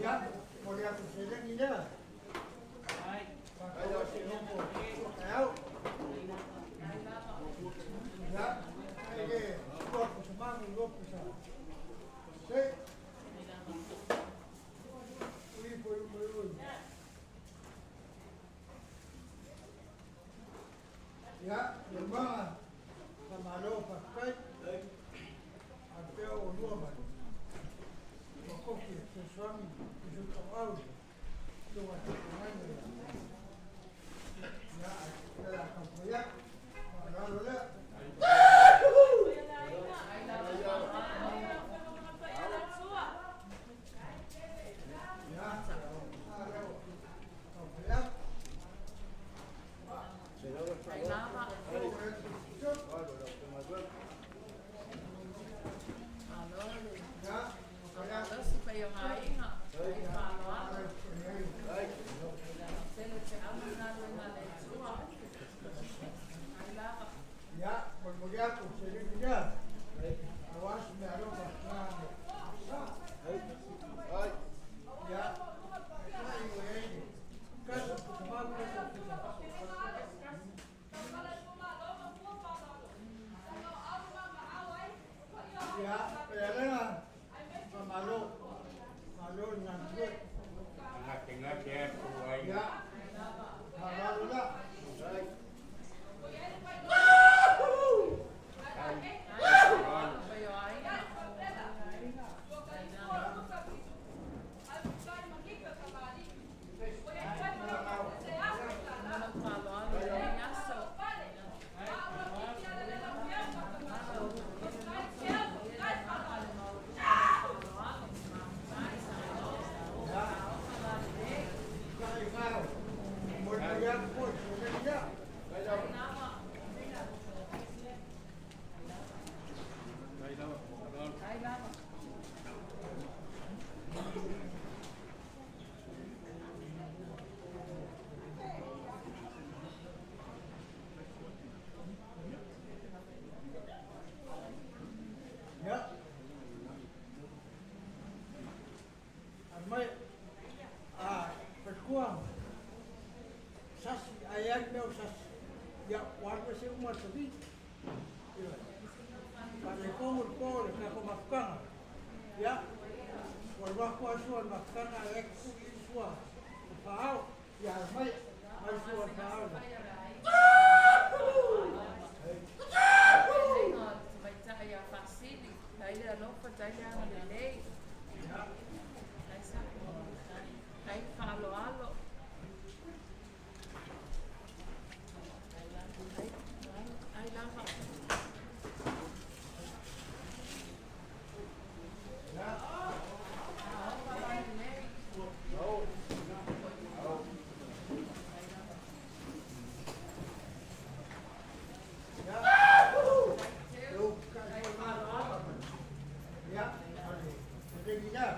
Ia, mo le atu seleni lea. Faatau ai se nofo taeao. Ia, ai le tua pusa magu lua pusa. Se. Ui, ui, ui, ui. Ia, le maga, faamalo faafetai. A pea o lua mai. Ua kofi e fesoasoani i sui tauau tua tupu mai. Ia, ai, a taumafai atu. Faaaloalo lea. Ia, a lea ua taumafai atu. Ia, taumafai atu. Ia, molimoli atu seleni lea. Aua se meaalofa na sa. Ia, kai ua i ai le kasi pusa malu kasi pusa. Ia, pealega, faamalo, malo le galulue. Gategate atu ai. Ia, faaaloalo la. Kai ngao. Molimoli atu foi seleni lea. Ia. Mai, a faletua, sasi, ai ai mea o sasi. Ia, ua alu ese uma le savili. Ioe. Faaletonu le po o le tatou mafutaga. Ia, ua alu atu lava sua o le mafutaga ae tuu i sua o faaao. Ia mai, mai sua o le faaao. Ia, eu kai foi ma. Ia, o le seleni lea.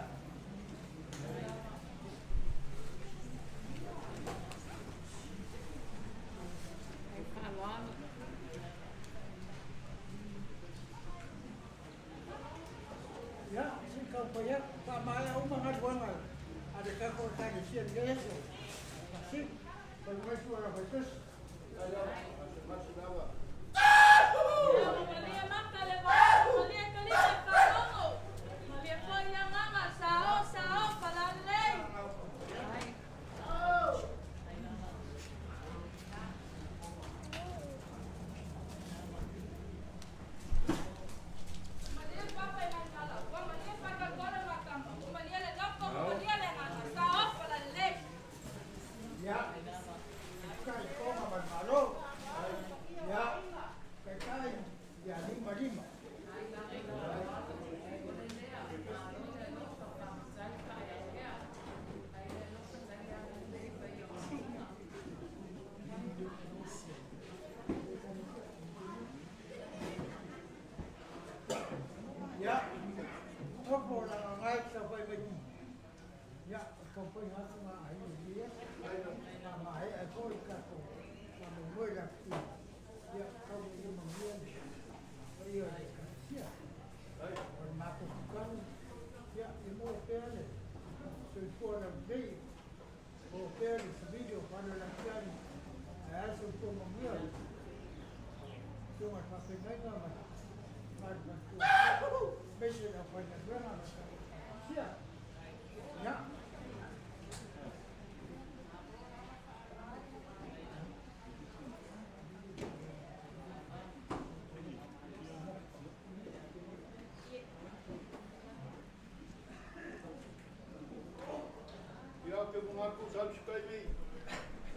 Ia, se i taumafai atu, faamaea uma galuega a le tatou Ekalesia i lenei aso. Faasili, fai mai sua lau faitosi. Ia, kai toga ma le Malo. Ia, taitai ia lima lima. Ia, topo lagagai taufai mai. Ia, taufai atu ga ai ia. Faamaea ai foi tatou faamoemoe latia. Ia, tau ia manuia le paia o le Ekalesia. O le matou tatalo, ia, ia maua pea le soifua. soifua laulelei, maua pea le savili o faaleolagi ae a le soifua manuia o le susuga i le faafeagaiga ma le mamalu faletua aemaise le aufaigaluega a le tatou Ekalesia. Ia. Ia ou te manatu sa le taimi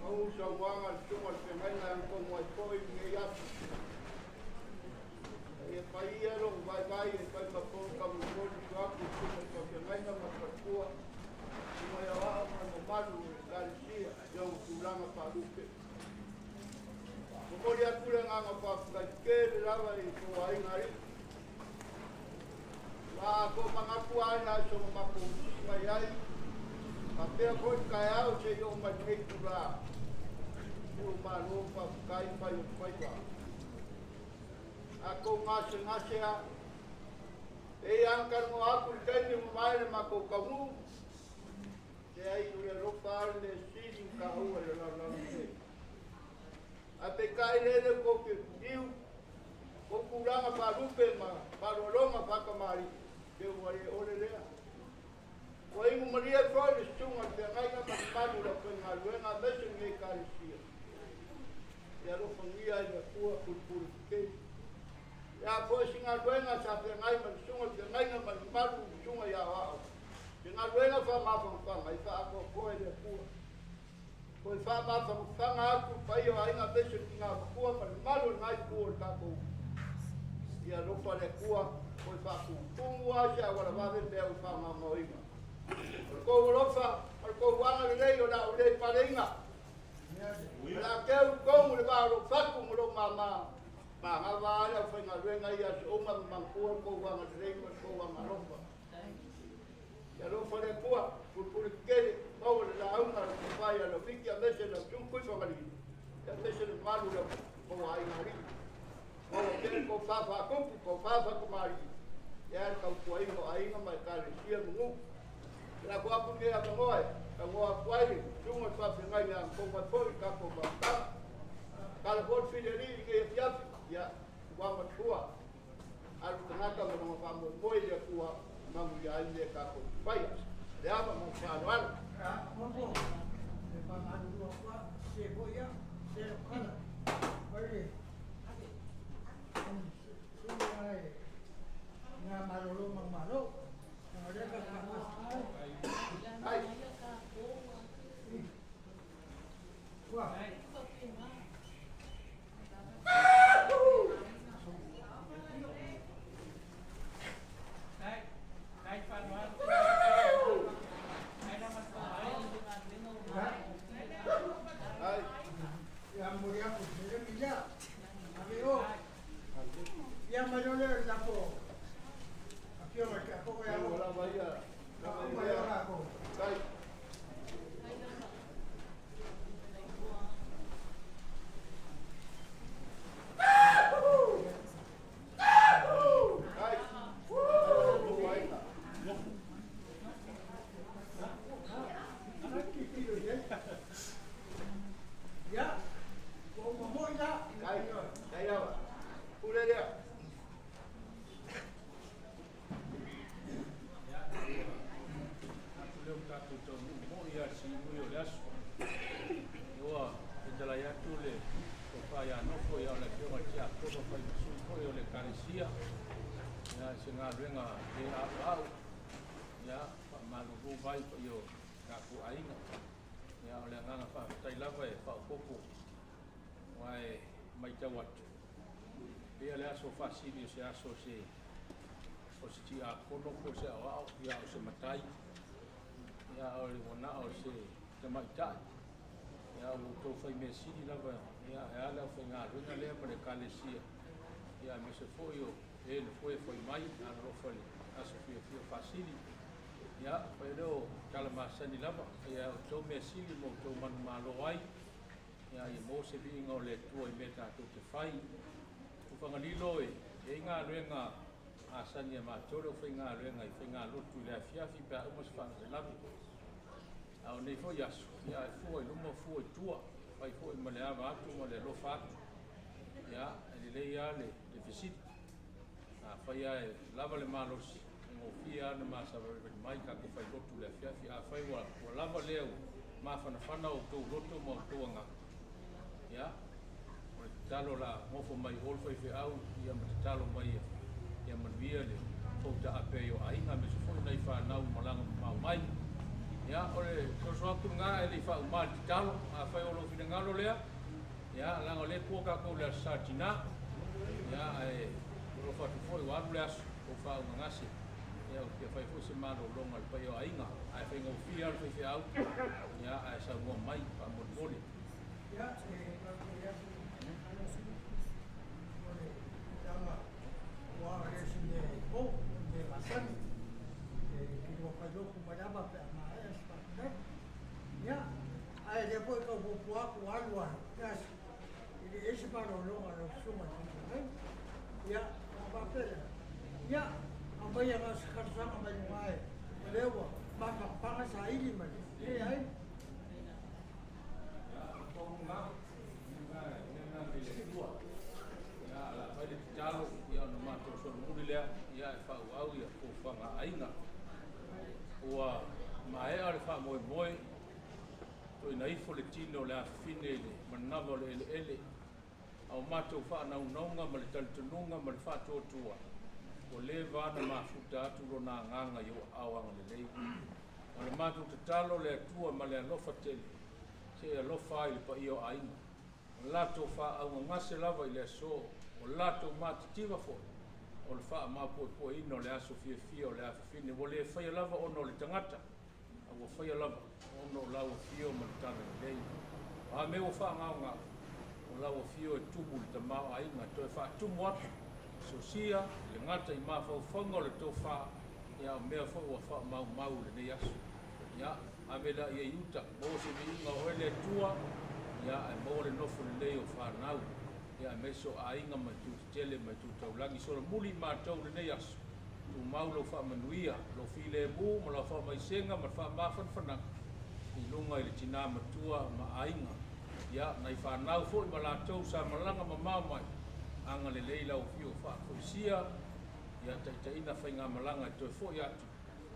au saunoaga a le susuga i le feagaiga e agatomu ai foi lenei aso. E fai ia lou vaivai e fai ma polokamulimuli atu i susuga i faafeagaiga ma le faletua, susuga i aoao ma le mamalu o le Ekalesia i ona tulaga faalupe. Momoli atu le agaga faafetai tele lava i tou aiga alii. Ua tomanatu lava i le aso na matou sii mai ai, faapea foi le taeao seia oo mai i lenei itula, ua malo faafetai fai o le faiva. A tou gasegase lava, e pei lava ona talanoa atu i le taimi ua mavae le matou taunuu, leai o le alofa lava le mea sili ona taua i le lalolagi nei. Ae peitai lele tou te fiu, tou tulaga faalupe ma faaaloaloga faatamalii, se ua le ole lea. Ua inu malie foi le susuga i le feagaiga ma le mamalu o le aufaigaluega aemaise lenei Ekalesia. Ia alofagia e le Atua pulupulu tetele. Le a foi se galuega sa feagai ma le susuga i le feagaiga ma le mamalu i le susuga i aoao, se galuega faamafanafana i faaatoatoa e le Atua. Toe faamafanafana atu i le paia o aiga aemaise le tina matua ma le mamalu o lena itu o le tatou Ia alofa le Atua toe faatutumu lava se auala vave mea ua faagaogaoina. O le tou alofa ma le tou agalelei o le a ou le paleina. O le a teu i totonu le va o lou fatu ma lou mama. Manava lava le aufaigaluega ia aso uma ma manatua le tou agalelei ma le tou agalofa. Ia alofa le Atua, pulupulu tetele, maua le lauga a le papae ia Laufiki aemaise lau susuga Tuifagalii, aemaise le mamalu o le tou aiga alii. Maua pea le tofa faatupu, tofa faatamalii, ia le tautuaina o aiga ma ekalesia ma nuu. Te lako atu lenei avanoa e talanoa atu ai le susuga i le faafeagaiga e agatomu ai foi le tatou mafutaga. Tala foi le filialii i lenei afiafi, ia ua matua. Alu tagata ma lona faamoemoe i le Atua e manuia ai mea tatou te faia. Le ava ma le faaaloalo. Faaopoopo e faamalulu atu lava, sese foi au, sese lau tala. Mai le susuga e na malolo ma malo. Leaga o lea tatou te Ai. Ua. Ia momoli atu i le lemi lea. Ave o. Ia mai loa lea i le tatou afioga i le Tiakono ia Ua lava ia. Faauma ia latou. Tai. Tai. Ua aiga. Ia, ua uma foi la. Tai. Tai lava. Pule lea. Ia, atu lea ua tatou taunuu moi lava i le siimui o le aso. Ua fetalai atu le tofa ia Nofo ia o le Afioga i le Tiakono fai ma sui foi o le Ekalesia. Ia, i se galuega le a'ua'u, ia, faamalulu mai i paia o tatou aiga. Ia, o le agaga faafetai lava e faaopoopo aua e matau atu, pei le aso faasili o se aso o se tiakono po o se aoao, ia o se matai, ia o le manao o se tamaitai, ia ua outou fai mea sili lava, ia e a le aufaigaluega lea ma le Ekalesia, ia aemaise foi o e na foe foi mai alolofa i le aso fiafia faasili. Ia fai lea o tala masani lava, ia outou mea sili ma outou manumalo ai, ia ia maua se viiga o le Atua i mea tatou te fai. O Fagalilo e i ai galuega asani a matou le aufaigaluega i faigalotu i le afiafi pe a uma se faalavelave. A o nei foi aso, ia, e fua i luma fua i tua, fai foi ma le ava atu ma le alofa atu. Ia, e lelei lava le fesili. Afai lava e lava le malosi, e gofie lava ona ma savalivali mai tatou failotu i le afiafi. Afai ua lava lea ua mafanafana o outou loto ma outou agaga, ia, o le tatalo o le a nofo mai o le faifeau, ia ma tatalo mai ia manuia le foutaape ai o aiga, aemaise foi nai fanau malaga mamao mai. Ia, o le soso atu lena ae le i faauma le tatalo. Afai o lou finagalo lea, ia, leaga o lea e tua tatou i le Aso Sa Tinā, ia, ae alofa atu foi ua alu le aso ua faaugagase, ia, ou te fia fai foi se malologa i le paia o aiga, ae faigofie lava le faifeau, ia, ae saunoa mai faamolemole. Ia, e faafetai atu o le tulaga ua le o se mea e fou, o le mea masani. E kilua failotu mai lava pe a maea se faafetai. Ia, ae lea foi tau fuafua atu ua alu lava le aso, e le i i ai se malologa a lau susuga i le faafeagaiga. Ia, a faapea lea, ia, aumaia na o se talosaga mai luga e, o lea ua mafanafana saili ma le leai. Ia, o le a fai le tatalo, ia ona matou solomuli lea, ia e faaauau ia fuafuaga a aiga. Ua maea le faamoemoe, toina ifo le tino o le afafine i le manava o le eleele, a o matou faanaunauga ma le talitonuga ma le faatuatua, ua leva ona mafuta atu lona agaga i ou aao agalelei. O le matou tatalo le Atua ma le alofa tele, se i alofa ai i le paia o aiga. O latou faaaugagase lava i le aso, o latou matitiva foi, o le faamapoepoeina o le aso fiafia o le afafine. Ua le faia lava ona o le tagata, a ua faia lava ona o lau afio ma le talalelei. O a mea ua faagaogao, o lau afio e tumu i le tamaoaiga, e toe faatumu atu, sosia le gata i mafaufauga o le tofa, ia o mea foi ua faamaumau i lenei aso. Ia, ave lea i ai uta, maua se viiga o oe le Atua, ia ae maua le nofo lelei o fanau, ia aemaise o aiga ma itu tetele ma itu taulagi. Solomuli i matou i lenei aso, tumau lau faamanuia, lou filemu ma lau faamaisega ma le faamafanafanaga i luga i le tinā matua ma aiga. Ia, nai fanau foi ma latou sa malaga mamao mai, agalelei lau afio faafoisia, ia taitaiina faigamalaga e toe foi atu,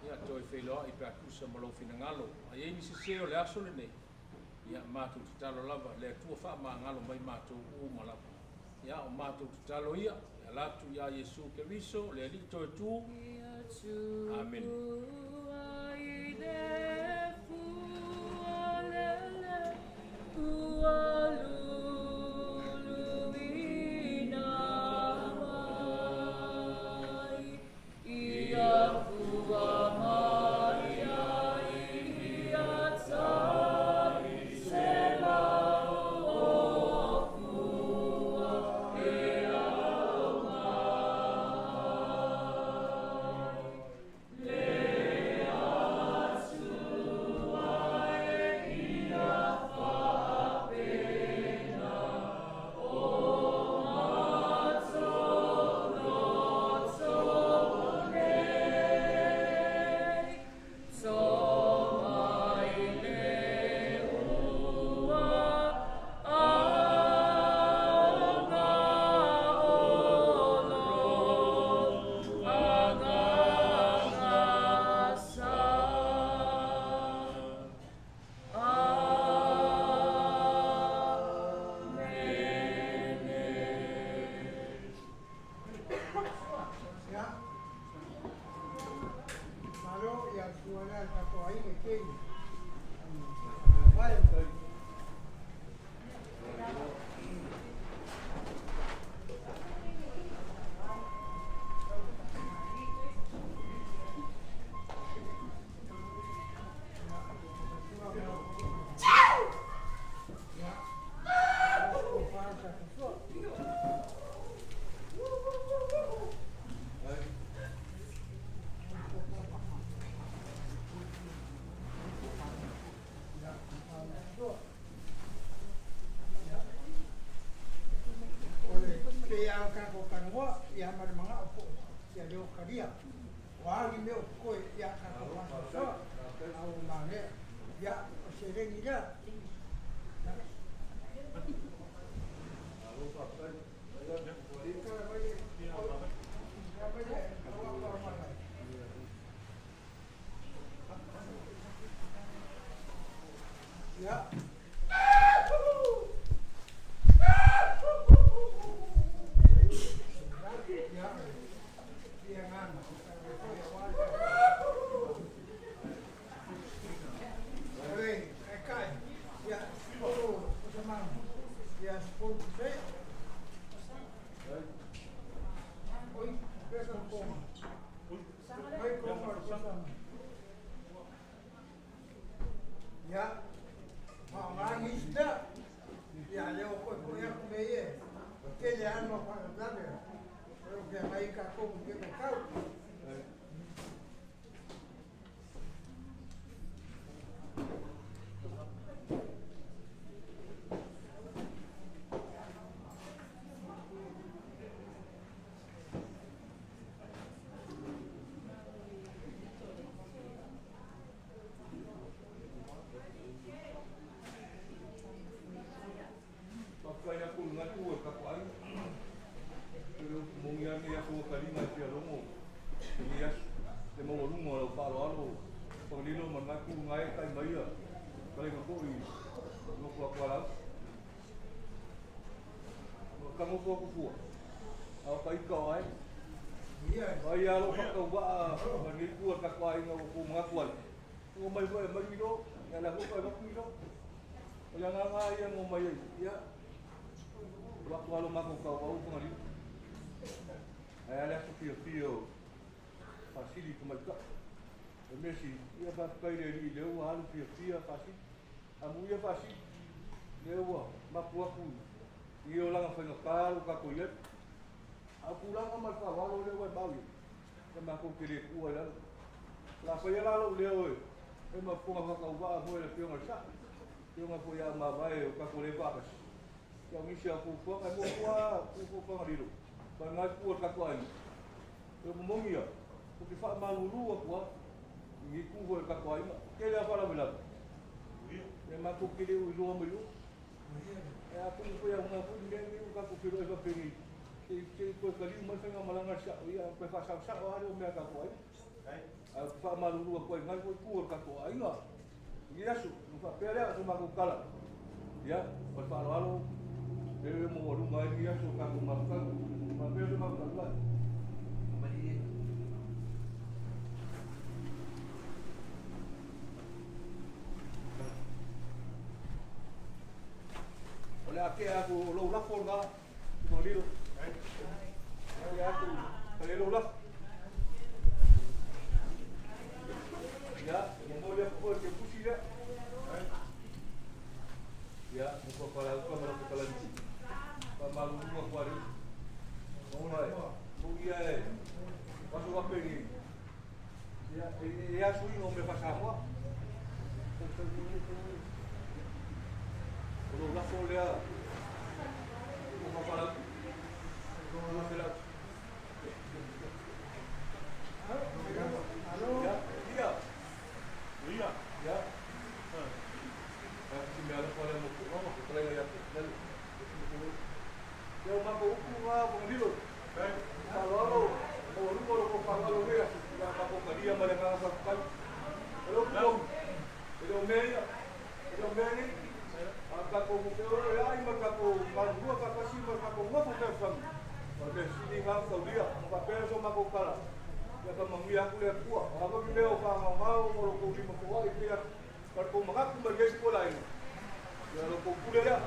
ia toe feiloai pe a tusa ma lou finagalo. A i ai ni sese o le aso lenei, ia matou tatalo lava, le Atua faamagalo mai matou uma lava. Ia, o matou tatalo ia, e ala atu iā Iesu Keriso, le Alii toe tu. Amene. Ia, malo ia sua lea le tatou aiga i kei vai. Ia, o fara tatou sua. Ia, sua. Ia, o le pei a o tatou talanoa, ia ma le manao foi ia leo talia. O a ni mea o totoe ia tatou faasoasoa, a ua maea. Ia, o seleni lea. Ia. Ia, faaaoga nisi mea. Ia, lea ua koekoe atu mea ia, ua tele lava ma faalavelave o lo o feagai ai tatou i lenei vaitau. Faafetai atu i gatu e tatou aiga. E le mogi ane aso ua taliga e fia logo i lenei aso. Le maualuga o lau faaaloalo Fagalilo ma gatu gae tai mai ia kalega foi nofo atu alau. Ka nofo atu fua. A o ka ika o ai. Ai alo whakauaa ma nei kua tatou aiga ua kou manatu ai. Ua mai foi e mai ilo, ia la foi e mai ilo. O le agaga ia ngo mai ai. Ia. Ua atu alo mako kau au Fagalilo. Ai ale aso fia fia o Fasili ka mai ka. E mesi, ia faafetai le alii lea ua alu fiafia Fasili. Amuia Fasili. Lea ua mapu atu i olaga faigata lo tatou i ai. A o tulaga ma le faaaloalo lea ua e mau i ai. Ia matou te le tuua i lalo. La faia la lou leo e e ma fofoga faatauvaa foi le Afioga i le Sao. Afioga foi ia Mavae o tatou le faatasi. Ia o nisi o fuafuaga e muamua fuafua Fagalilo. Ma ngai tua le tatou aiga. E momogi ia, o te faamalulu atu lava i nei tu foi o le tatou aiga. Tele lava faalavelave. Ia matou te le o iloa mai o. E atonu foi auga foi mea nei ua tatou feiloai faapenei. Se i toe taliu mai faigamalaga a le sao, ia toe faasaosao lava lea o mea a tatou aiga. Ae ou te faamalulu atu ai ngai foi tu o le tatou aiga. I lenei aso, ona faapea lea o se matou tala. Ia, ma le faaaloalo, lea e maualuga ai lenei aso o tatou mafutaga. Faapea se matou tala. O le a tea atu o lou lafo lena, Tumalilo. Tea atu, ka le lou lafo. Ia, momoli atu foi le pusi lea. Ia, mo pa palauka ma lau fetalai. Faamalulu atu ai. Ona e, mo ia e, waso wape ni. Ia, e asu inga o mea faasamoa. O lou lafo lea, mo pa palauka. Mo felau. Ia, ia. Ia. Ia. Si mea alofa lea mo fetalaiga ia te. Ia o mako upu ngā Fagalilo. Faaaloalo, maualuga o lo kou faaaloalo nei aso. Ia mako talia ma le agaga faafetai. O le upu moni, e le o mea ia, e le o mea nei. A tatou e ai ma tatou galulua faatasi ma tatou nofo fealofani. O le mea sili na taulia, ma faapea so matou tala. Ia faamanuia atu le Atua. O a foi ni mea o faagaogao ma lo tou lima foai pea ma le tou manatu ma lenei tua le aiga. Ia lo tou pule lea.